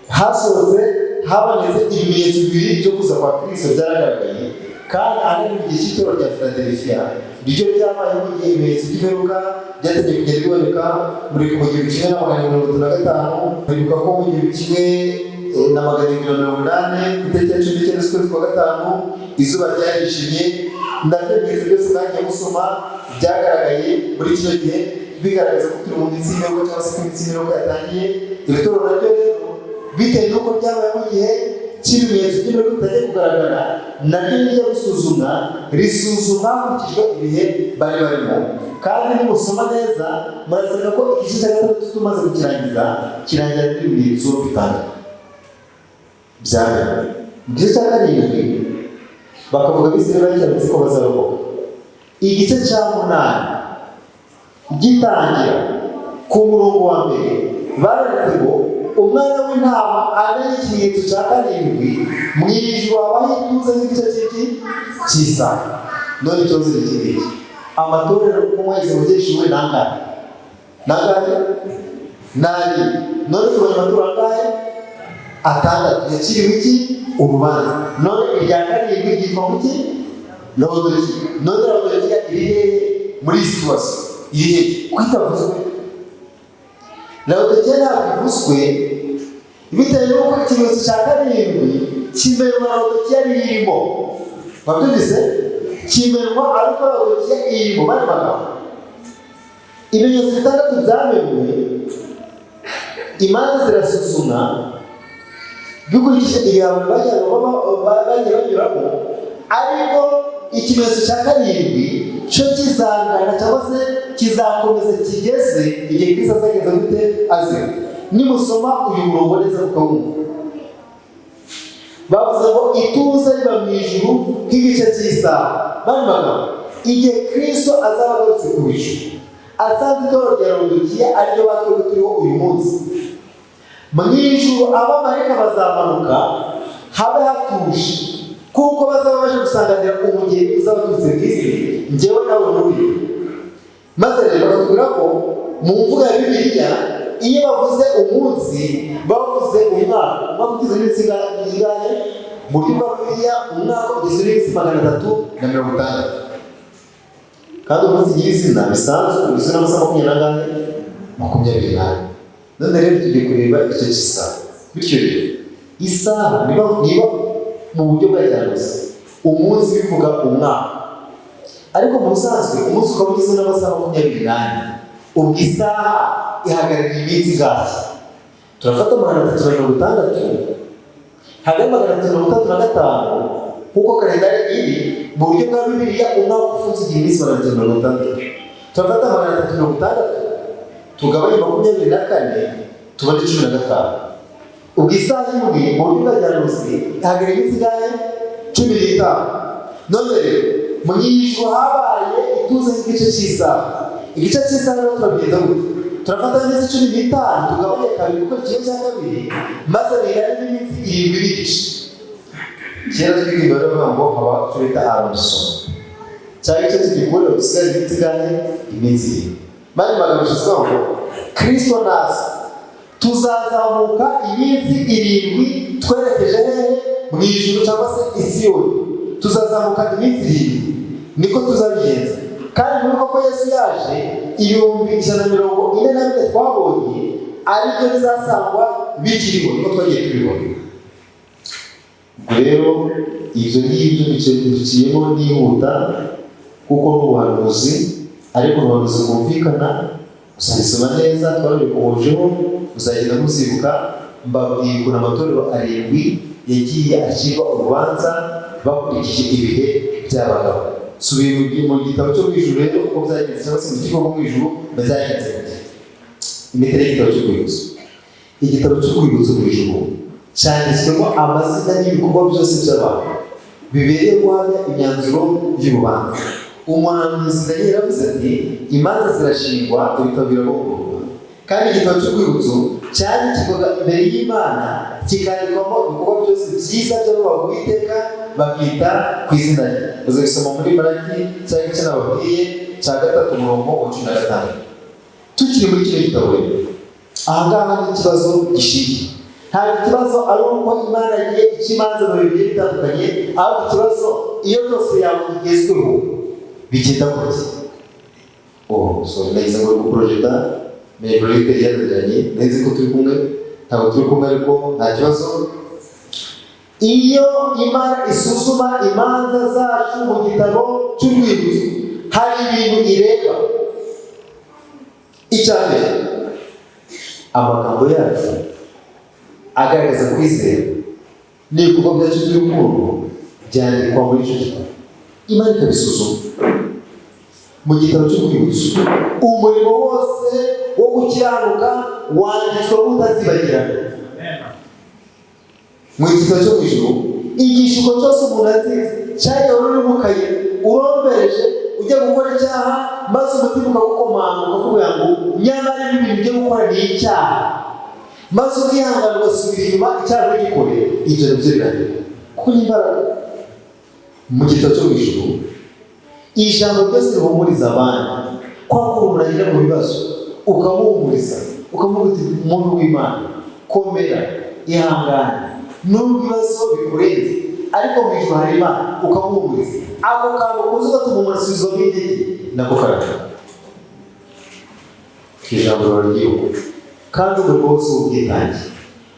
hasohotse, habonetse ibimenyetso bibiri byo kuza kwa Kristo byaragaragaye. Kandi ahanini mu gihe cy'itorero rya Philadelphia ryo ryabaye mu gihe ibimenyetso by'imperuka byatangiye kugenda biboneka muri mu 1455. Muribuka ko mu 1780, ku itariki ya 19 z'ukwezi kwa gatanu, izuba ryarijimye. Nabyo ibimenyetso byose mwagiye musoma byagaragaye muri kino gihe, bigaragaza ko turi mu minsi y'imperuka cyangwa se ko iminsi y'imperuka yatangiye. Iri torero naryo rero, bitewe n'uko ryabaye mu gihe cy'ibimenyetso by'imperuka bitangiye kugaragara, naryo rijya gusuzumwa, risuzumwa hakurikijwe ibihe bari barimo. Kandi nimusoma neza, murasanga ko igice cya gatandatu tumaze kukirangiza, kirangira n'ibimenyetso bitandatu byabaye. Mu gice cya karindwi bakavuga Abisirayeli bakiranutse ko bazarokoka. Igice cya munani gitangira ku murongo wa mbere, baranditse ngo: "Umwana w'intama amenye ikimenyetso cya karindwi, mu ijuru habaho ituze nk'igice cy'iki cy'isaha." None ikibazo ni iki ngiki: amatorero uko mwahise mugeshiwe ni angahe? Ni angahe? Ni abiri. None tubonye amatorero angahe? Atandatu yakiriwe iki? Urubanza. None irya karindwi ryitwa kuki? Laodikiya. None Laodikiya iri hehe muri iyi situation? Iri hehe kuko itavuzwe? Laodikiya ntabwo ivuzwe, bitewe n'uko ikimenyetso cya karindwi kimenwa Laodikiya ririmo. Wabyumvise? Kimenwa ariko Laodikiya irimo. Bari magambo, ibimenyetso bitandatu byamenwe, imanza zirasuzumwa bikurikije ibihano bagiye banyuramo, ariko ikimenyetso cya karindwi cyo kizangana cyangwa se kizakomeza kigeze igihe Kristo azageza gute? Azira. Nimusoma uyu murongo neza mukawumva, bavuze ngo ituze riba mu ijuru nk'igice cy'isaha. Bandi magambo, igihe Kristo azaba agarutse ku bicu, asanze itorero rya Laodikiya, ariryo batwebwe turiho uyu munsi, mu ijuru abamarayika bazamanuka habe hatuje, kuko bazaba baje gusanganira umugeni uzaba aturutse ku isi, njyewe nawe muri. Maze rero bakatubwira ko mu mvugo ya Bibiliya, iyo bavuze umunsi bavuze umwaka. Umwaka ugizwe n'iminsi ingahe? Mu buryo bwa Bibiliya, umwaka ugizwe n'iminsi 360. Kandi umunsi nyirizina bisanzwe ugizwe n'amasaha makumyabiri n'angahe? 24. None rero tugiye kureba igice cy'isaha. Bityo rero, isaha, niba mu buryo bwa gihanuzi umunsi bivuga umwaka, ariko mu busanzwe umunsi ukaba ugizwe n'amasaha 24, ubwo isaha ihagarariye iminsi ingahe? Turafata 360 hagati 365, kuko kalendari iri mu buryo bwa Bibiliya, umwaka ufunze igihe iminsi 360. Turafata 360 tugabanye 24, tubone 15. Ubwo isaha imwe mu buryo bwa gihanuzi ihagara iminsi ingahe? 15. None rero mu ijuru habaye ituze nk'igice cy'isaha. Igice cy'isaha rero turabigenza gute? Turafata iminsi 15 tugabanye kabiri, kuko igice cya kabiri, maze bingane n'iminsi 7 n'igice. Kera twiga imibare bavuga ngo haba icyo bita arrondissement, cyangwa icyo tugikure dusigaye iminsi ingahe? Iminsi 7. Mani magambo bishize ngo Kristo naza tuzazamuka iminsi 7 twerekeje hehe? Mu ijuru cyangwa se Isiyoni. Tuzazamuka iminsi 7, niko tuzabigenza. Kandi muri koko Yesu yaje, 144,000 twabonye aribyo bizasangwa bikiriho, niko twagiye tubibona. Ubwo rero ibyo ngibyo biciyemo nihuta, kuko n'ubuhanuzi, ariko ubuhanuzi bwumvikana, uzabisoma neza, twabikomojeho, uzagenda muzibuka. Mbabwiye ukuntu amatorero arindwi yagiye acirwa urubanza bakurikije ibihe by'abagabo. Subiye mu gitabo cyo mu ijuru rero uko byagenze, cyangwa se mu kigo mu ijuru byagenze gute? Imiterere y'igitabo cy'urwibutso. Igitabo cy'urwibutso mu ijuru cyanditswemo amazina n'ibikorwa byose by'abantu bibereye guhamya imyanzuro y'urubanza. Umuhanuzi Daniel yaravuze ati: "Imanza zirashingwa, ibitabo birabumburwa." Kandi igitabo cy'urwibutso cyandikirwaga imbere y'Imana, kikandikwamo ibikorwa byose byiza by'abubaha Uwiteka bakita ku izina rye. Uzabisoma muri Maraki cyangwa icyo nababwiye cya 3, umurongo wa 16. Tukiri muri kino gitabo rero, aha ngaha ni ikibazo gishingiye. Ntabwo ikibazo ari uko Imana yagiye ica imanza mu bintu bigiye bitandukanye, ahubwo ikibazo, iyo byose yawe igezweho bigenda gute? Oh, sorry, nagize ngo guprojecta mais projecteur yananiranye. Nzi ko turi kumwe, ntabwo turi kumwe, ariko nta kibazo. Iyo Imana isuzuma imanza zacu mu gitabo cy'urwibutso, hari ibintu ireba. Icya mbere, amagambo yacu agaragaza kwizera n'ibikorwa byacu by'urukundo byandikwa muri icyo gitabo, Imana ikabisuzuma mu gitabo cy'urwibutso. Umurimo wose wo gukiranuka wanditswe utazibagirana mu gitabo cyo mu ijuru. Igishuko cyose umuntu atsinze cyagiye uri mu kayira urombereje ujya gukora icyaha, maze umutima ukagukomanga ukakubwira ngo nyamara ibi bintu ugiye gukora ni icyaha, maze ukihangana ugasubira inyuma, icyaha ntugikore, ibyo nabyo birandikwa kuko ni imbaraga mu gitabo cyo mu ijuru. Ijambo ryose rihumuriza abandi, kwa ko umuntu agera mu bibazo ukamuhumuriza, ukamuha uti: "Muntu w'Imana, komera, ihangane, nubwo ibibazo bikurenze, ariko mu ijuru hari Imana," ukamuhumuriza. Ako kantu kuza ugatuma umuntu asubizwamo intege, nako karakara. Ijambo riraryuka. Kandi umurimo wose w'ubwitange,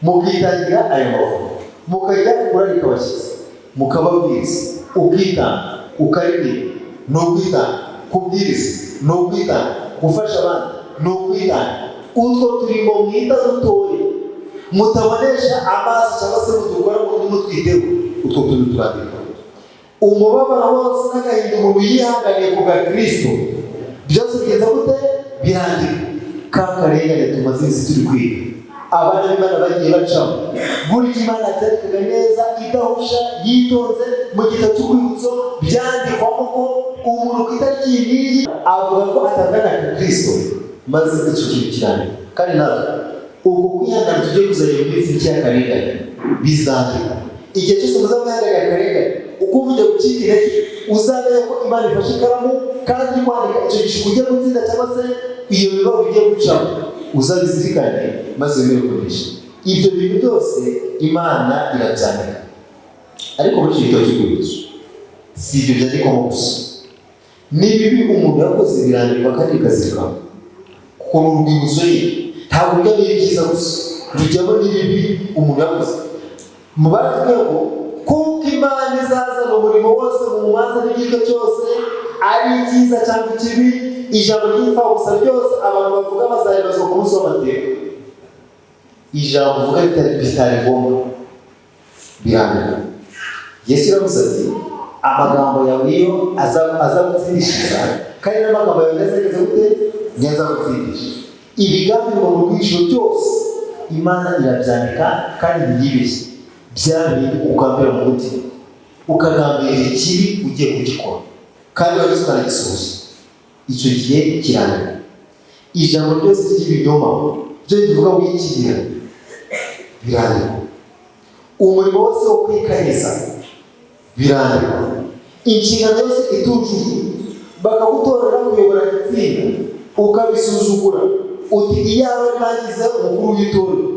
mukitangira ayo makuru, mukajya kurarika abashyitsi, mukababwiriza, ukitanga, ukaririmba ni ukwitanga, kubwiriza ni ukwitanga, gufasha abandi ni ukwitanga. Utwo turimo mwita dutoya mutabonesha amaso cyangwa se mudukora ngo ntimutwiteho, utwo tuntu turandikwa. Umubabaro wose n'agahinda umuntu yihanganiye ku bwa Kristo, byose bigenza gute? Birandikwa. Ka karengane tumaze iminsi turi kwiga, abana b'Imana bagiye bacamo, burya Imana byandikaga neza, idahusha, yitonze. Mu gitabo cy'urwibutso byandikwamo ko umuntu ku itariki iyi n'iyi avuga ko atangana na Kristo, maze icyo kintu kirandikwa. Kandi natwe ubwo kwihangana tugiye kuzajya mu minsi mike y'akarengane bizandikwa. Igihe cyose muzaba mwihanganiye akarengane, ukumva ujya gucika intege, uzamenye ko Imana ifashe ikaramu kandi iri kwandika icyo gishuko ugiye gutsinda cyangwa se iyo mibabaro ugiye gucamo. Uzabizirikane maze wemere kunesha. Ibyo bintu byose Imana irabyandika. Ariko muri icyo gitabo cy'urwibutso si ibyo byandikwamo gusa, n'ibibi umuntu yakoze birandikwa kandi bikazirikanwa, kuko ni urwibutso ye. Ntabwo rujyamo ibyiza gusa, rujyamo n'ibibi umuntu yakoze. Mu baratubwira ngo kuko Imana izazana umurimo wose mu manza n'igishwa cyose, ari icyiza cyangwa ikibi, ijambo ry'imfabusa ryose abantu bavuga bazaribazwa ku munsi w'amateka. Ijambo uvuga bitari ngombwa birandika. Yesu yaravuze ati amagambo yawe niyo azagutsindishiriza, kandi n'amagambo yawe azageze gute? Niyo azagutsindisha. Ibigambirwa mu rwisho byose Imana irabyandika kandi ntiyibeshye. Bya bintu ugambira mu mutima, ukagambirira ikibi ugiye kugikora kandi wagize ukanagisohoza, icyo gihe kirandika. Ijambo ryose ry'ibinyoma byo bivuga wikinira birandikwa. Umurimo wose wo kwikanyiza birandikwa. Inshingano yose itujujwe bakagutorera kuyobora itsinda ukabisuzugura uti iyaba ntagize umukuru w'itorero,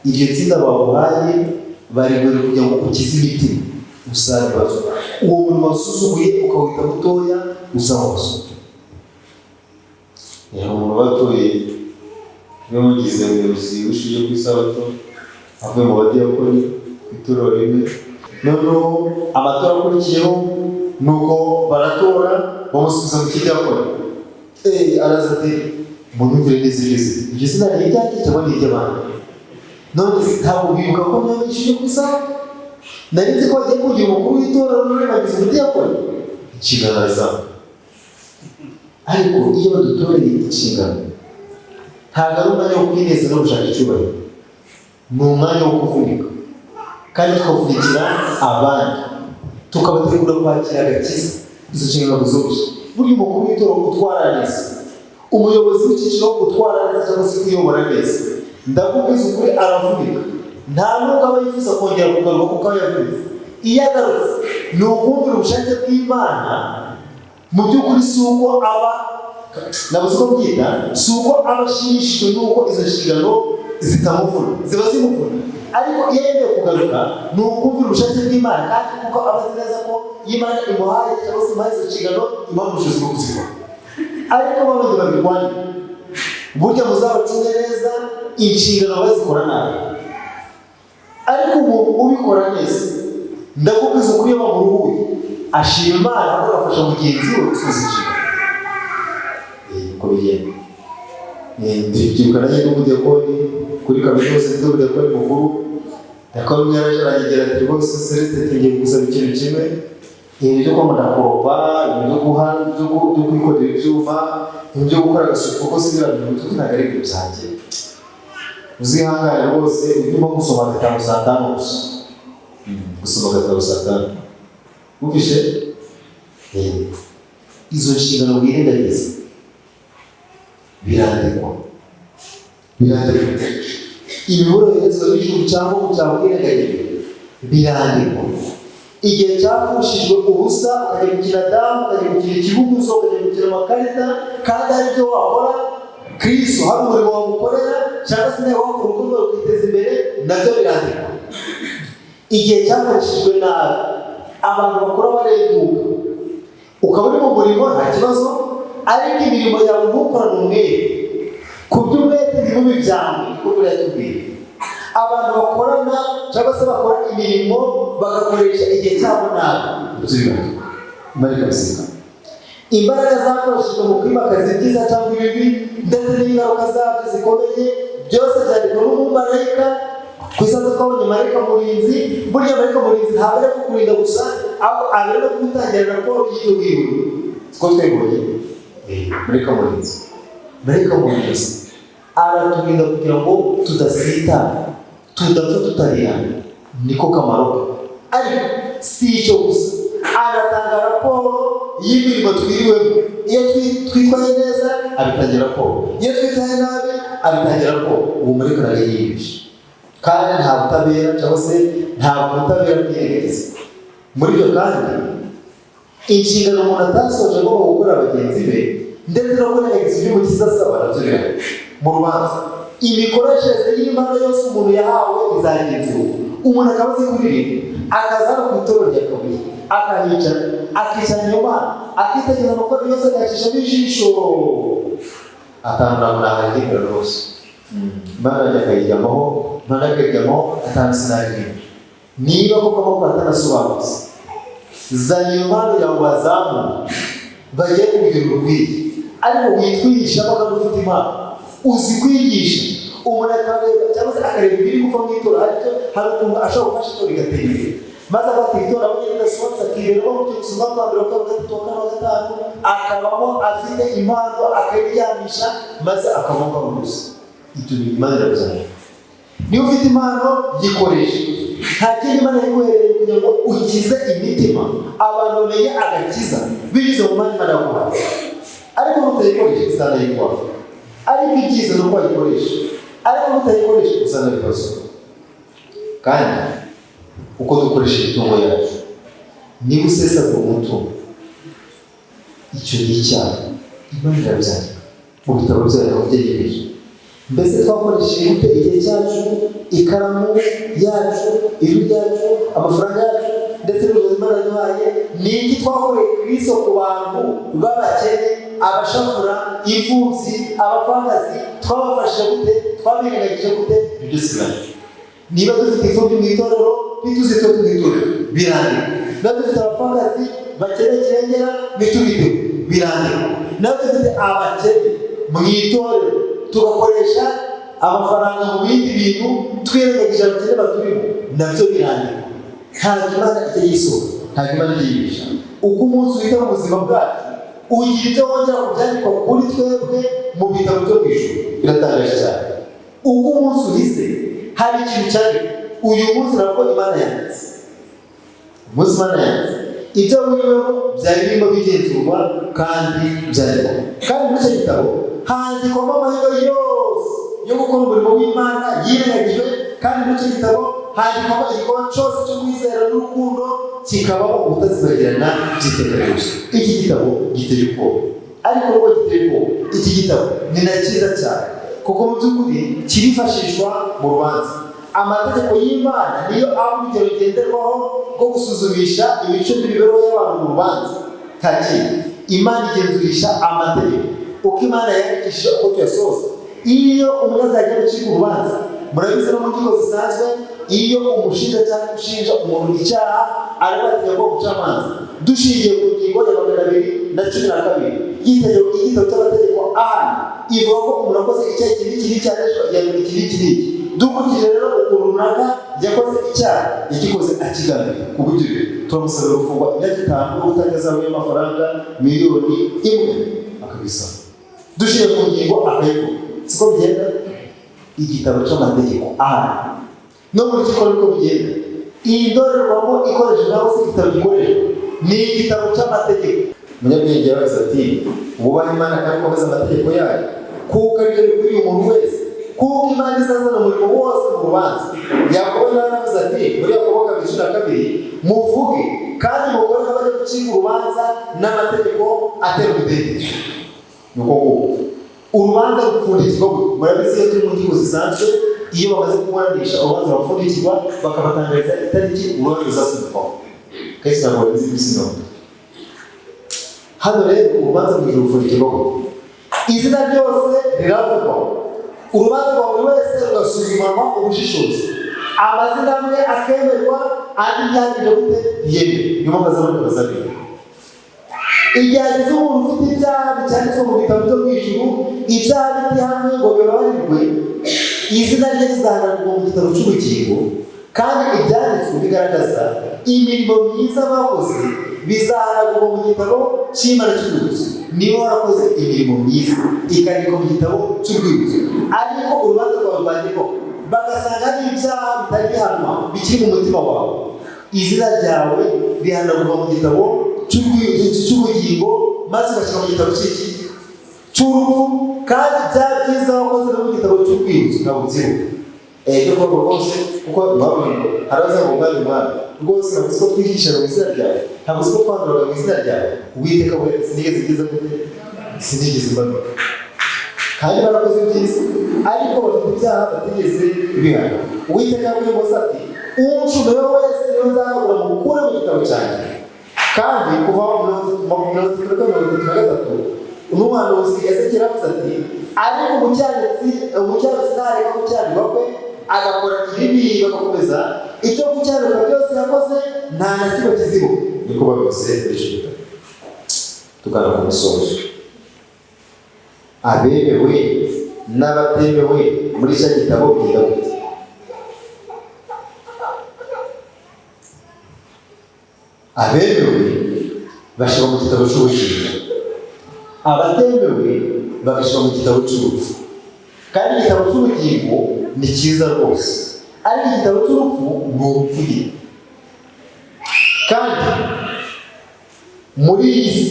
iryo tsinda baguhaye barigure kugira ngo ukize imitima, uzabibazwa. Uwo murimo wasuzuguye ukawita mutoya uzawubazwa. Hari umuntu batoye bamugize umuyobozi w'ishuri ryo ku isabato avuye mu badiyakoni ku itorero rimwe. Noneho amatora akurikiyeho nuko baratora bamusubiza mu kidiyakoni. Araza ati munyumvire neza iryo zina, iryo zina ni iryanjye cyangwa ni iry'abandi? None ntabwo bibuka ko niyo ishuri ryo ku isabato nari nzi ko bagiye kugira umukuru w'itorero, none bagize umudiyakoni. Inshingano zabo. Ariko iyo badutoreye inshingano ntabwo ari umwanya wo kwineza no gushaka icyubahiro, ni umwanya wo kuvunika kandi tukavunikira abandi, tukabategura kwakira agakiza. Izo nshingano zoroshye. Burya umukuru w'itorero utwara neza, umuyobozi w'icyiciro utwara neza cyangwa se kuyobora neza, ndakubwiza ukuri aravunika. Nta nubwo aba yifuza kongera kugaruka kuko aba yavunitse. Iyo agarutse ni ukumvira ubushake bw'Imana. Mu by'ukuri si uko aba nabuze uko mbyita, si uko aba ashimishijwe n'uko izo nshingano zitamuvuna, ziba zimuvuna, ariko iyo yemeye kugaruka ni ukumvira ubushake bw'Imana, kandi kuko aba azi neza ko iyo Imana imuhaye cyangwa se imuhaye izo nshingano imuha ubushobozi bwo kuzikora. Ariko babandi babirwanya, burya muzabacunge neza, inshingano bazikora nabi. Ariko umuntu ubikora neza, ndakubwiza ukuri, iyo bamuruhuye ashima Imana, ahubwo agafasha mugenzi we gusoza inshingano. Uko bigenda, ndibyibuka nanjye ndi umudiyakoni kuri kaminuza, ndi umudiyakoni mukuru. Diyakoni umwe yaraje aranyegera ati rwose Celestin, tugiye kugusaba ikintu kimwe, ibintu byo kuba ndakoropa, ibintu byo guha, byo kwikorera ibyuma, ibintu byo gukora agasuku, kuko si biriya bintu ntabwo ari ibintu byanjye. Uzihangane rwose ujye urimo gusoma agatabo saa tanu gusa. Gusoma agatabo saa tanu wumvishe izo nshingano wirengagiza birandikwa, birandikwa. Imiburo yoherezwa n'ijuru cyangwa mu cyaha wirengagijwe birandikwa. Igihe cyapfushijwe ubusa ukajya gukina damu, ukajya gukina ikibuguzo, ukajya gukina amakarita, kandi hari ibyo wakora Kristo, hari umurimo wamukorera cyangwa se nawe wakora urugo rwawe ukiteza imbere, nabyo birandikwa. Igihe cyakoreshejwe nabi, abantu bakora bareduka, ukaba uri mu murimo nta kibazo, ariko imirimo yawe ntukorane umwete, ku by'umwete ntibube ibyawe, niko buriya tubwira. Abantu bakorana cyangwa se bakora imirimo bagakoresha igihe cyabo nabi, ibyo birandikwa, Imana ikabisiga. Imbaraga zakoreshejwe mu kwimakaza ibyiza cyangwa ibibi ndetse n'ingaruka zabyo zikomeye, byose byandikwa n'umumarayika. Ku isaha twabonye marayika murinzi. Burya marayika murinzi ntabwo ari kukurinda gusa, ahubwo ari no kugutangira raporo y'ibyo wiwe. Siko twebonye marayika murinzi? Marayika murinzi araturinda kugira ngo tudasitara, tudapfa, tutarira, niko kamaro ke. Ariko si icyo gusa, anatanga raporo y'imirimo twiriwemo. Iyo twitwaye neza abitangira raporo, iyo twitwaye nabi abitangira raporo. Uwo marayika arayiyibisha kandi nta butabera cyangwa se nta butabera bwirengagiza muri ibyo. Kandi inshingano umuntu atasoje agomba gukorera bagenzi be ndetse no kurengagiza ibyo Umukiza asaba, nabyo birahari mu rubanza. Imikoreshereze y'impano yose umuntu yahawe izagenzurwa. Umuntu akaba azi kuririmba, akaza hano ku itorero rya Kabuye akahicara, akicara inyuma, akitegereza amakuru yose, akayacishamo ijisho, atanu ntabwo naharirimbira rwose. Imana yanjye akayijyamaho, Imana akayijyamaho, atanu sinaririmba. Niba koko amakuru atanasobanutse, zana iyo mpano yawe bazamure bagiye kugira urukwiye, ariko witwihishamo kandi ufite impano, uzi kwigisha, Umuntu akareba cyangwa se akareba ibiri gupfa mu itora, ariko hari ukuntu ashobora gufasha itora rigatera imbere, maze agafata itora abonye ridasohotse, akiberaho mu gusoma kwa mbere, kwa gatatu, kwa kane, kwa gatanu, akabamo afite impano akayiryamisha, maze akavuga gusa. Ibyo bintu Imana irabyanga. Niba ufite impano, yikoreshe. Nta kindi Imana yaguhereye kugira ngo ukize imitima, abantu bamenye agakiza binyuze mu mpano Imana yaguhaye. Ariko nutayikoresha, izanayikora. Ariko ibyiza ni uko wayikoresha, ariko nutayikoresha uzana ibibazo. Kandi uko dukoresha imitungo yacu, niba usesagura umutungo, icyo ni icyaha. Imana irabyandika mu bitabo byayo aho byegereje. Mbese twakoresheje gute igihe cyacu, ikaramu yacu, ijwi ryacu, amafaranga yacu, ndetse n'ubuzima Imana yaduhaye? Ni iki twakoreye Kristo ku bantu b'abakene, abashafura, imfubyi, abapfakazi? Twabafashije gute? Twabirengagije gute? Ibyo byose birandika. Niba dufite imfubyi mu itorero, ntituzite mu itorero, birandika. Niba dufite abapfakazi bakeneye kirengera, ntitubiteho, birandika. Niba dufite abakene mu itorero, tugakoresha amafaranga mu bindi bintu twirengagije abakene baturimo, nabyo birandika. Ntabwo Imana ijya yisohoka, ntabwo Imana ijya yibisha. Uko umunsi uhita mu buzima bwacu, ugira ibyo wongera ku byandikwa kuri twebwe mu bitabo byo mu ijuru. Biratangaje cyane. Uko umunsi uhise, hari ikintu cyandikwa uyu munsi. Nabwo Imana yanditse umunsi Imana yanditse, ibyo wiriwemo byari birimo bigenzurwa kandi byandikwa. Kandi muri icyo gitabo handikwamo amahirwe yose yo gukora umurimo w'Imana yirengagijwe. Kandi muri icyo gitabo handikwamo igikorwa cyose cyo kwizera n'urukundo, kikabaho ubutazibagirana by'iteka ryose. Iki gitabo giteye ubwoba, ariko nubwo giteye ubwoba, iki gitabo ni na cyiza cyane, kuko mu by'ukuri kirifashishwa mu rubanza. Amategeko y'Imana niyo aba urugero ngenderwaho rwo gusuzumisha ibice by'imibereho y'abantu mu rubanza. Nta kindi, Imana igenzurisha amategeko uko Imana yandikishije, uko tuyasoza. Iyo umunyabyaha agiye gucibwa urubanza, murabizi no mu nkiko zisanzwe, iyo umushinjacyaha ushinja umuntu icyaha arabatira ngo: "Umucamanza, dushingiye ku ngingo ya 212 y'itegeko, igitabo cy'amategeko ahana, ivuga ko umuntu akoze icyaha iki n'iki n'iki ahanishwa igihano iki n'iki n'iki. Dukurikije rero ukuntu runaka yakoze icyaha, yagikoze akigambiriye, ku buryo turamusabira gufungwa imyaka 5 no gutanga ihazabu y'amafaranga miliyoni 1." Akabisaba dushingiye ku ngingo, akayivuga. Siko bigenda? Igitabo cy'amategeko ahana, no mu rukiko niko bigenda. Iyi ndorerwamo ikoreshejwe cyangwa se igitabo gikoreshwa ni igitabo cy'amategeko. Umunyabwenge yaravuze ati: "Wubahe Imana kandi ukomeze amategeko yayo, kuko aribyo bikwiriye umuntu wese, kuko Imana izazana umurimo wose mu rubanza." Yakobo nawe yaravuze ati muri Yakobo 2:12: "Muvuge kandi mukore nk'abajya gucika urubanza n'amategeko atera umudendezo." Ni uko nguko urubanza rupfundikirwa. Murabizi, iyo turi mu nkiko zisanzwe, iyo bamaze kuburanisha, urubanza rurapfundikirwa, bakabatangariza itariki urubanza ruzasubikwaho. Kenshi ntabwo babizi iminsi 30. Hano rero urubanza mu ijuru rupfundikirwa izina ryose riravugwa, urubanza rwa buri wese rugasuzumanwa ubushishozi, amazina amwe akemerwa, andi ntiyagire gute? Ntiyemerwe. Niyo mpamvu azabona bazabiri. Igihe hagize umuntu ufite ibyaha bicyanditswe mu bitabo byo mu ijuru, ibyaha bitihanwe ngo bibabarirwe, izina rye rizahananirwa mu gitabo cy'ubugingo. Kandi ibyanditswe bigaragaza imirimo myiza bakoze bizahanagurwa mu gitabo cy'Imana cy'urwibutso. Niba warakoze imirimo myiza ikandikwa mu gitabo cy'urwibutso, ariko urubanza rwawe rwandikwa bagasanga hari ibyaha bitari bihanwa bikiri mu mutima wawe, izina ryawe rihanagurwa mu gitabo cy'ubugingo, maze ugashyira mu gitabo cy'iki? Cy'urupfu. Kandi bya byiza wakoze no mu gitabo cy'urwibutso ntabwo ubyibuka. Ibyo kuvuga rwose, kuko bavuga ngo haraza ngo: "Mwami, Mwami, rwose ntabwo uzi ko twigishaga mu izina ryawe, ntabwo uzi ko twanduraga mu izina ryawe?" Uwiteka we: "Sinigeze ngize gute? Sinigeze mbanuka." Kandi barakoze byiza, ariko bafite ibyaha batigeze bihana. Uwiteka yabwiye Mose ati: "Uncumuyeho wese niwe nzahagura mukure mu gitabo cyanjye." Kandi kuva mu 33, n'umuhanuzi Ezekiyeli avuze ati: "Ariko umukiranutsi nareka gukiranirwa kwe, agakora ibibi, bagakomeza ibyo gukiranuka byose yakoze, nta na kimwe kiziho." Niko babivuze muri icyo gitabo. Tugana ku musozo. Abemewe n'abatemewe muri cya gitabo bigenda gute? Abemewe bashyirwa mu gitabo cy'ubugingo, abatemewe bagashyirwa mu gitabo cy'urupfu. Kandi igitabo cy'ubugingo ni cyiza rwose, ariko igitabo cy'urupfu ni urupfu nyine. Kandi muri iyi si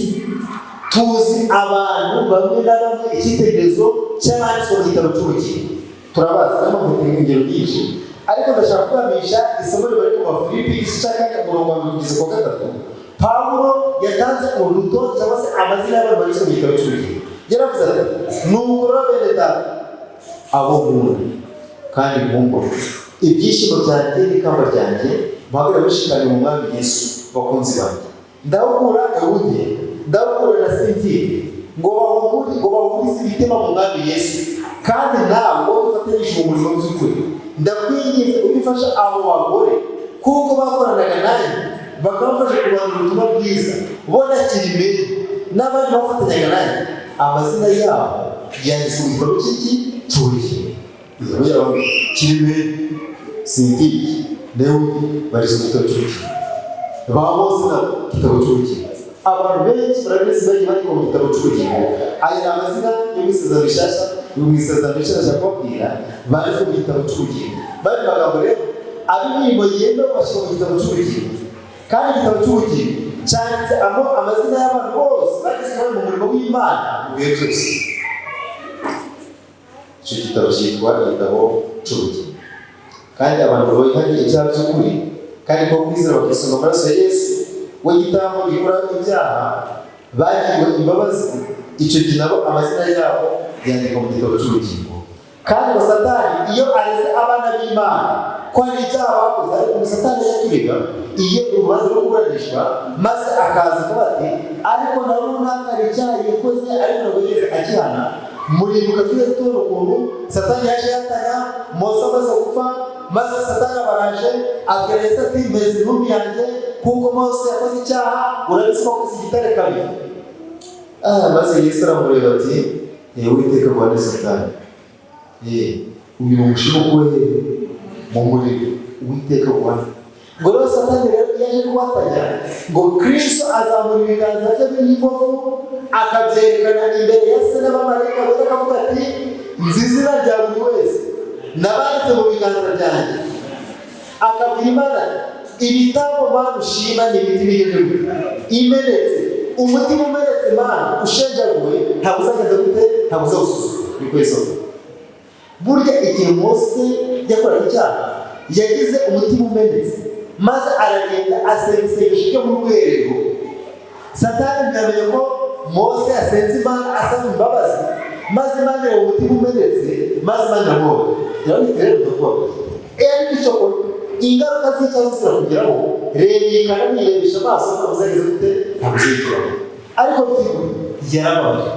tuzi abantu bamwe na bamwe icyitegererezo cy'abanditswe mu gitabo cy'ubugingo, turabazi, niyo mpamvu mfite ingero nyinshi. Ariko ndashaka kubamisha isomo ribari mu Bafilipi igice cya 4 umurongo wa 1 kugeza ku wa 3. Pawulo yatanze urutonde cyangwa se amazina y'abantu banditswe mu gitabo cy'ubugingo. Yaravuze ati: "Nuko rero bene data, abo nkunda kandi nkumbura, ibyishimo byanjye n'ikamba ryanjye, muhagarare mushikamye mu Mwami Yesu, bakunzi banjye. Ndahugura Ewudiya, ndahugura na Sintike, ngo bahurize imitima mu Mwami Yesu. Kandi nawe wowe dufatanyije uwo murimo by'ukuri, ndakwinginze ujye ufasha abo bagore, kuko bakoranaga nanjye bakabafasha kurwanya ubutumwa bwiza, bo na Kirimeri n'abandi bafatanyaga nanjye, amazina yabo yanditswe mu gitabo cy'iki cy'ubugingo." Igitabo cyabo Kirimeri, Sintike, Newudi barizwe mu gitabo cy'ubugingo. Ba bose na gitabo cy'ubugingo. Abantu benshi barabizi bagiye bandikwa mu gitabo cy'ubugingo. Aya ni amazina yo mu Isezerano Rishyashya, mu Isezerano Rishya ndashaka kubabwira banditswe mu gitabo cy'ubugingo. Bari magambo rero, ab'imirimo yemewe bashyirwa mu gitabo cy'ubugingo. Kandi igitabo cy'ubugingo cyanditse amazina y'abantu bose bagize uruhare mu murimo w'Imana mu bihe byose. Icyo gitabo cyitwa igitabo cy'ubugingo. Kandi abantu bihariye ibyaha by'ukuri, kandi ko kwizera bakisunga amaraso ya Yesu we gitambo gikuraho ibyaha, bagiriwe imbabazi. Icyo gihe nabo amazina yabo yandikwa mu gitabo cy'ubugingo. Kandi ngo Satani iyo areze abana b'Imana ko hari ibyaha bakoze, ariko ngo Satani yaturega iyo urubanza rwo kuburanishwa, maze akaza kuba ati: "Ariko na runaka hari icyaha yakoze, ariko ntabwo yigeze akihana." Muribuka twese tubona ukuntu Satani yaje yatanya Mose amaze gupfa, maze Satani abaraje abwira Yesu ati: "Meze intumbi yanjye, kuko Mose yakoze icyaha, urabizi ko wakoze igitare kabiri." Maze Yesu aramureba ati: "Uwiteka rwanda Satani, uyu ni umushimu ukuwe mu muriro, Uwiteka rwanda." Ngo rero Satani rero iyo aje kuhatanya, ngo Kristo azamura ibiganza bye by'inkovu akabyerekana imbere ya se n'abamarayika bera, akavuga ati: "Nzi izina rya buri wese, nabanditse mu biganza byanjye." Akabwira Imana ati: "Ibitambo Mana ushima ni imitima igenze gute? Imenetse. Umutima umenetse Mana ushenjaguwe, ntabwo uzagenza gute? Ntabwo uzawusuzugura." Niko Yesu avuga. Burya igihe Mose yakoraga icyaha, yagize umutima umenetse, maze aragenda asenga isengesho ryo mu rwiherero. Satani ntiyamenye ko Mose yasenze Imana asaba imbabazi, maze Imana ireba umutima umenetse, maze Imana iramworohera. Irabona rero ndakubabaza, ariko icyo ingaruka z'icyaha zirakugeraho, reba iyi nirebesha amaso, ntabwo uzageze gute? Ntabwo uzayigeraho. Ariko by'ukuri yarababaye.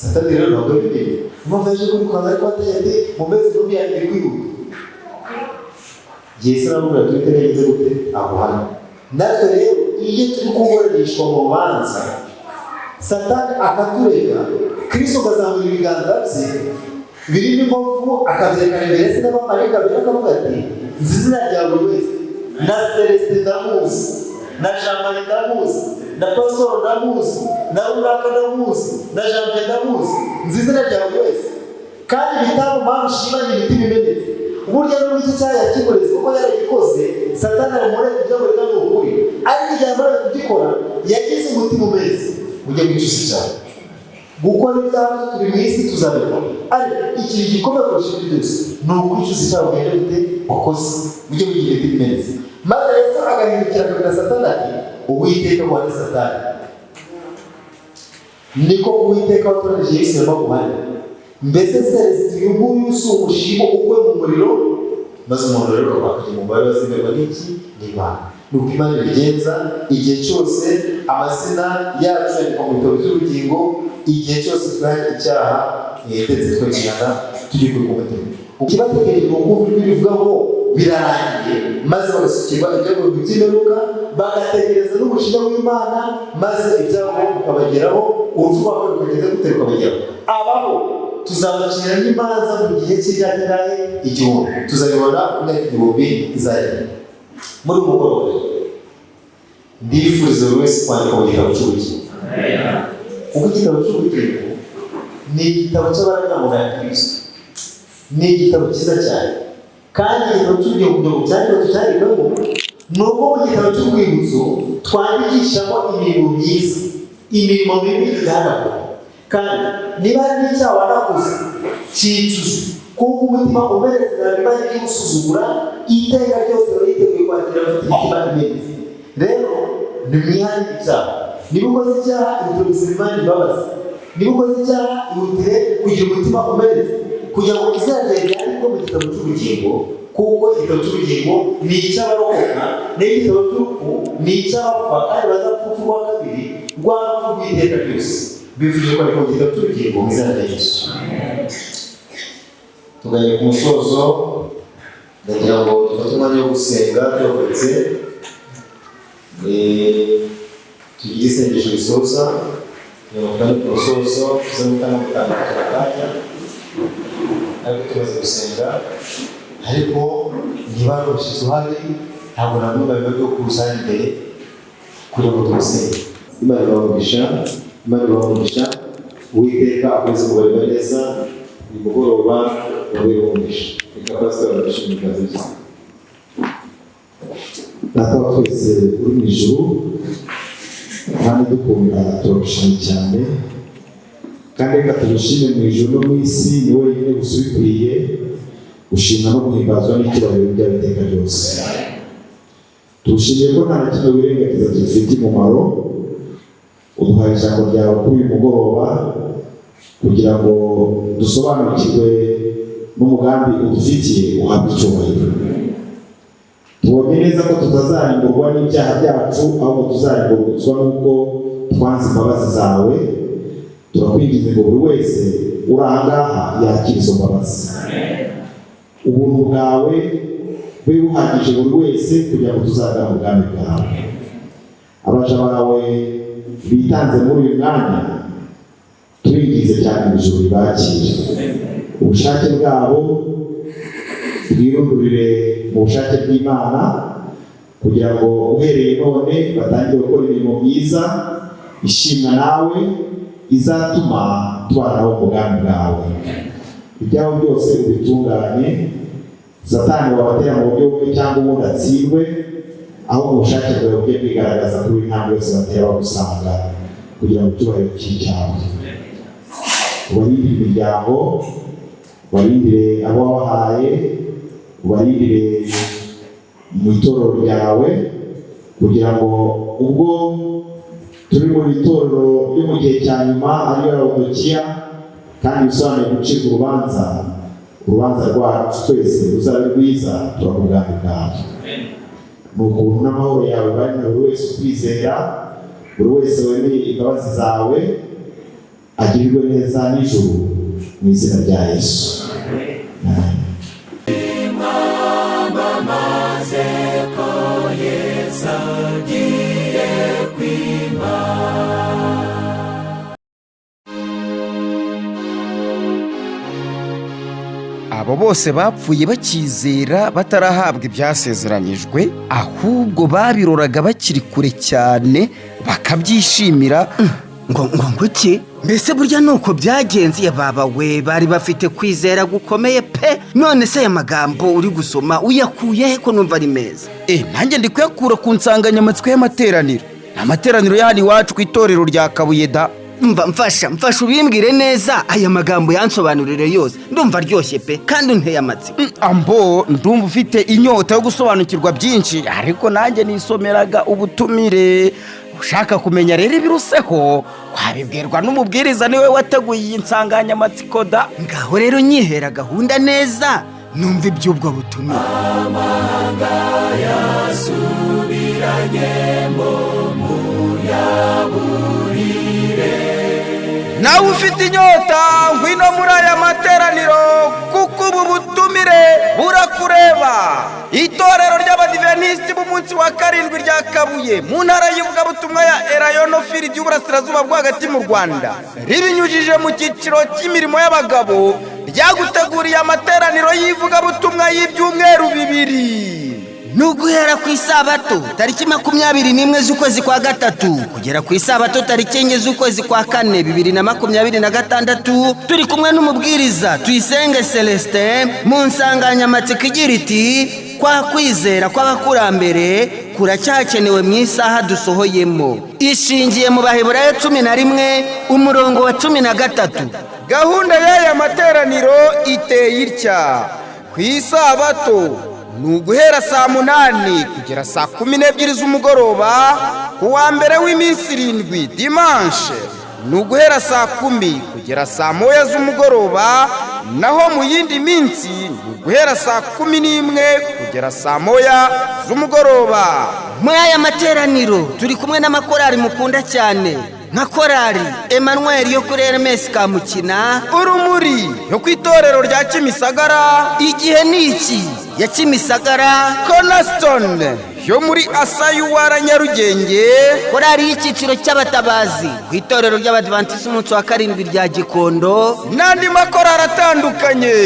Satani rero ntabwo abimenye, impamvu yaje kubikora, ariko ateye ati: "Mu mezi intumbi yanjye iri kwihuta." Yesu aramubwira ati: "Uwiteka agize gute? Aguhana." Natwe rero iyo turi kuburanishwa mu rubanza, Satani akaturega, Kristo akazamura ibiganza bye birimo inkovu akabyerekana imbere ya se n'abamarayika bera, akavuga ati: "Nzi izina rya buri wese, na Celestin ndamuzi, na Jean Marie ndamuzi, na Pastor ndamuzi, na runaka ndamuzi, na Janvier ndamuzi, nzi izina rya buri wese. Kandi ibitambo Mana ushima ni imitima imenetse." Burya n'ubwo icyo cyaha yakikoreze kuko yaragikoze, Satani aramurega, ibyo amurega ni ukuri, ariko igihe amara kugikora yagize umutima umeze. Ujye wicuza icyaha. Gukora ibyaha turi mu isi tuzabikora, ariko ikintu gikomeye kurusha ibindi byose ni ukwicuza icyaha ugenda gute wakoze. Ujye wigira imitima imenetse. Maze Yesu agahindukira akabwira Satani ati: "Uwiteka guhane Satani, niko Uwiteka watoranije Yesu aguhane. Mbese Celestin uyu nguyu si umushimo ukuwe mu muriro?" Maze umuntu rero akajya mu mubare wazemerwa n'iki? N'Imana. Ni uko Imana ibigenza igihe cyose amazina yacu yandikwa mu bitabo by'ubugingo, igihe cyose twahaye icyaha ndetse tukagihana tugikuye ku mutima. Ikibategereje ni ukumva ijwi rivuga ngo birarangiye, maze bagasukirwa ibyago by'imperuka, bagategereza n'umushinga w'Imana, maze ibyago bikabageraho, urupfu rwabo rukagenda gute? Rukabageraho. Abaho Tuzabacira n'imanza mu gihe cy'imyaka ingahe? 1000. Tuzabibona ku myaka 1000 izagera. Muri uyu mugoroba ndifuriza buri wese kwandika mu gitabo cy'ubugingo, kuko igitabo cy'ubugingo ni igitabo cy'abarangamuna ya Kristo, ni igitabo cyiza cyane. Kandi igitabo cy'ubugingo, kugira ngo cyandikwe, tucyandikwemo, ni uko mu gitabo cy'urwibutso twandikishamo imirimo myiza, imirimo mibi igahanagurwa. Kandi niba hari n'icyaha wanakoze, cyicuze, kuko umutima umenetse ntabwo Imana ijya iwusuzugura. Iteka ryose iba yiteguye kwakira abafite imitima imenetse. Rero nimwihane ibyaha. Niba ukoze icyaha, ihutire gusaba Imana imbabazi. Niba ukoze icyaha, ihutire kugira umutima umenetse, kugira ngo izina ryawe ryandikwe mu gitabo cy'ubugingo, kuko igitabo cy'ubugingo ni icy'abarokoka, naho igitabo cy'urupfu ni icy'abapfa, kandi bazapfa urupfu rwa kabiri, rwa rupfu rw'iteka ryose. Bifuje kwandika mu gitabo cy'ubugingo mu izina rya Yesu. Tuganye ku musozo, ndagira ngo dufate umwanya wo gusenga turuhutse, tugire isengesho risoza kugira ngo tugane ku musozo, tuze gutanga mutagatifu akanya, ariko tumaze gusenga. Ariko niba hari umushyitsi uhari, ntabwo namwe biba byo kuza imbere kugira ngo tumusenge. Imana ibahe umugisha, Imana ibahe umugisha. Uwiteka akomeze kubareba neza uyu mugoroba, babe umugisha. Reka pasitori abashe ibiganza bye. Data wa twese uri mu ijuru kandi dukunda, turagushimye cyane, kandi reka tugushime mu ijuru no mu isi. Ni wenyine gusa ubikwiye gushimwa no guhimbazwa n'icyubahiro byawe iteka ryose. Tugushimiye ko nta na kimwe wirengagiza tugifitiye umumaro. Uduhaye ijambo ryawe kuri uyu mugoroba kugira ngo dusobanukirwe n'umugambi udufitiye. Uhabwe icyubahiro. Tubonye neza ko tutazarimburwa n'ibyaha byacu, ahubwo tuzarimburwa n'uko twanze imbabazi zawe. Turakwinginze ngo buri wese uri aha ngaha yakire izo mbabazi, ubuntu bwawe bube buhagije buri wese kugira ngo tuzagane ubwami bwawe. Abaja bawe bitanze muri uyu mwanya, turinginze cyane mu ijuru ribakire, ubushake bwabo bwirundurire mu bushake bw'Imana, kugira ngo uhereye none batangire gukora imirimo myiza ishimwa nawe, izatuma tubana nabo mu bwami bwawe. Ibyabo byose ubitunganye. Satani wabatera mu buryo bumwe cyangwa ubundi atsindwe, aho mu bushake bwawe bujye bwigaragaza kuri buri ntambwe yose batera bagusanga, kugira ngo icyubahiro kibe icyawe. Ubarindire imiryango, ubarindire abo wabahaye, ubarindire mu itorero ryawe, kugira ngo ubwo turi mu itorero ryo mu gihe cya nyuma, ariyo Laodikiya, kandi bisobanuye gucibwa urubanza, urubanza rwacu twese ruzabe rwiza, turakubwami bwawe. Ni ukuntu n'amahoro yawe bari na buri wese ukwizera, buri wese wemeye imbabazi zawe, agirirwe neza nijoro, mu izina rya Yesu. Amen. Mwamamaze ko Yesu agiye kwima. Abo bose bapfuye bakizera, batarahabwa ibyasezeranyijwe, ahubwo babiroraga bakiri kure cyane, bakabyishimira. Ngo iki? Mbese burya ni uko byagenze? Ya baba we, bari bafite kwizera gukomeye pe! None se aya magambo uri gusoma uyakuye he, ko numva ari meza? E, nanjye ndi kuyakura ku nsanganyamatsiko y'amateraniro. Ni amateraniro ya hano iwacu ku itorero rya Kabuye da. Mva, mfasha, mfasha ubimbwire neza. Aya magambo yansobanurire yose, ndumva aryoshye pe, kandi unteye amatsiko. Ambo, ndumva ufite inyota yo gusobanukirwa byinshi, ariko nanjye nisomeraga ubutumire. Ushaka kumenya rero ibiruseho, wabibwirwa n'umubwiriza, niwe wateguye iyi nsanganyamatsiko da. Ngaho rero nyihera gahunda neza, numva iby'ubwo butumire. Amahanga yasubiranyemo, muyaburire. Nawe ufite inyota, ngwino muri aya materaniro, kuko ubu butumire burakureba. Itorero ry'Abadiventisiti b'umunsi wa karindwi rya Kabuye. Kabuye mu ntara y'ivugabutumwa ya Elayono Field y'Uburasirazuba bwo hagati mu Rwanda, ribinyujije mu cyiciro cy'imirimo y'abagabo, ryaguteguriye amateraniro y'ivugabutumwa y'ibyumweru 2. Ni uguhera ku isabato tariki 21 z'ukwezi kwa gatatu kugera ku isabato tariki 4 z'ukwezi kwa kane 2026, turi kumwe n'umubwiriza Tuyisenge Celestin mu nsanganyamatsiko igira iti: "Kwa kwizera kw'abakurambere kuracyakenewe mu isaha dusohoyemo", ishingiye mu Baheburayo 11 umurongo wa 13. Gahunda y'aya materaniro iteye itya: ku isabato ni uguhera saa 8 kugera saa 12 z'umugoroba. Ku wa mbere w'iminsi 7, dimanche, ni uguhera saa 10 kugera saa 1 z'umugoroba. Naho mu yindi minsi ni uguhera saa 11 kugera saa 1 z'umugoroba. Muri aya materaniro turi kumwe n'amakorari mukunda cyane, nka korari Emmanuel yo kuri RMS Kamukina, Urumuri yo ku itorero rya Kimisagara, Igihe ni iki ya Kimisagara, Cornerstone yo muri Asayuwara Nyarugenge, korari y'icyiciro cy'abatabazi ku itorero ry'Abadivantisiti umunsi wa 7 rya Gikondo, n'andi makorari atandukanye.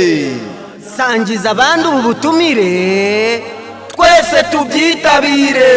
Sangiza abandi ubu butumire, twese tubyitabire.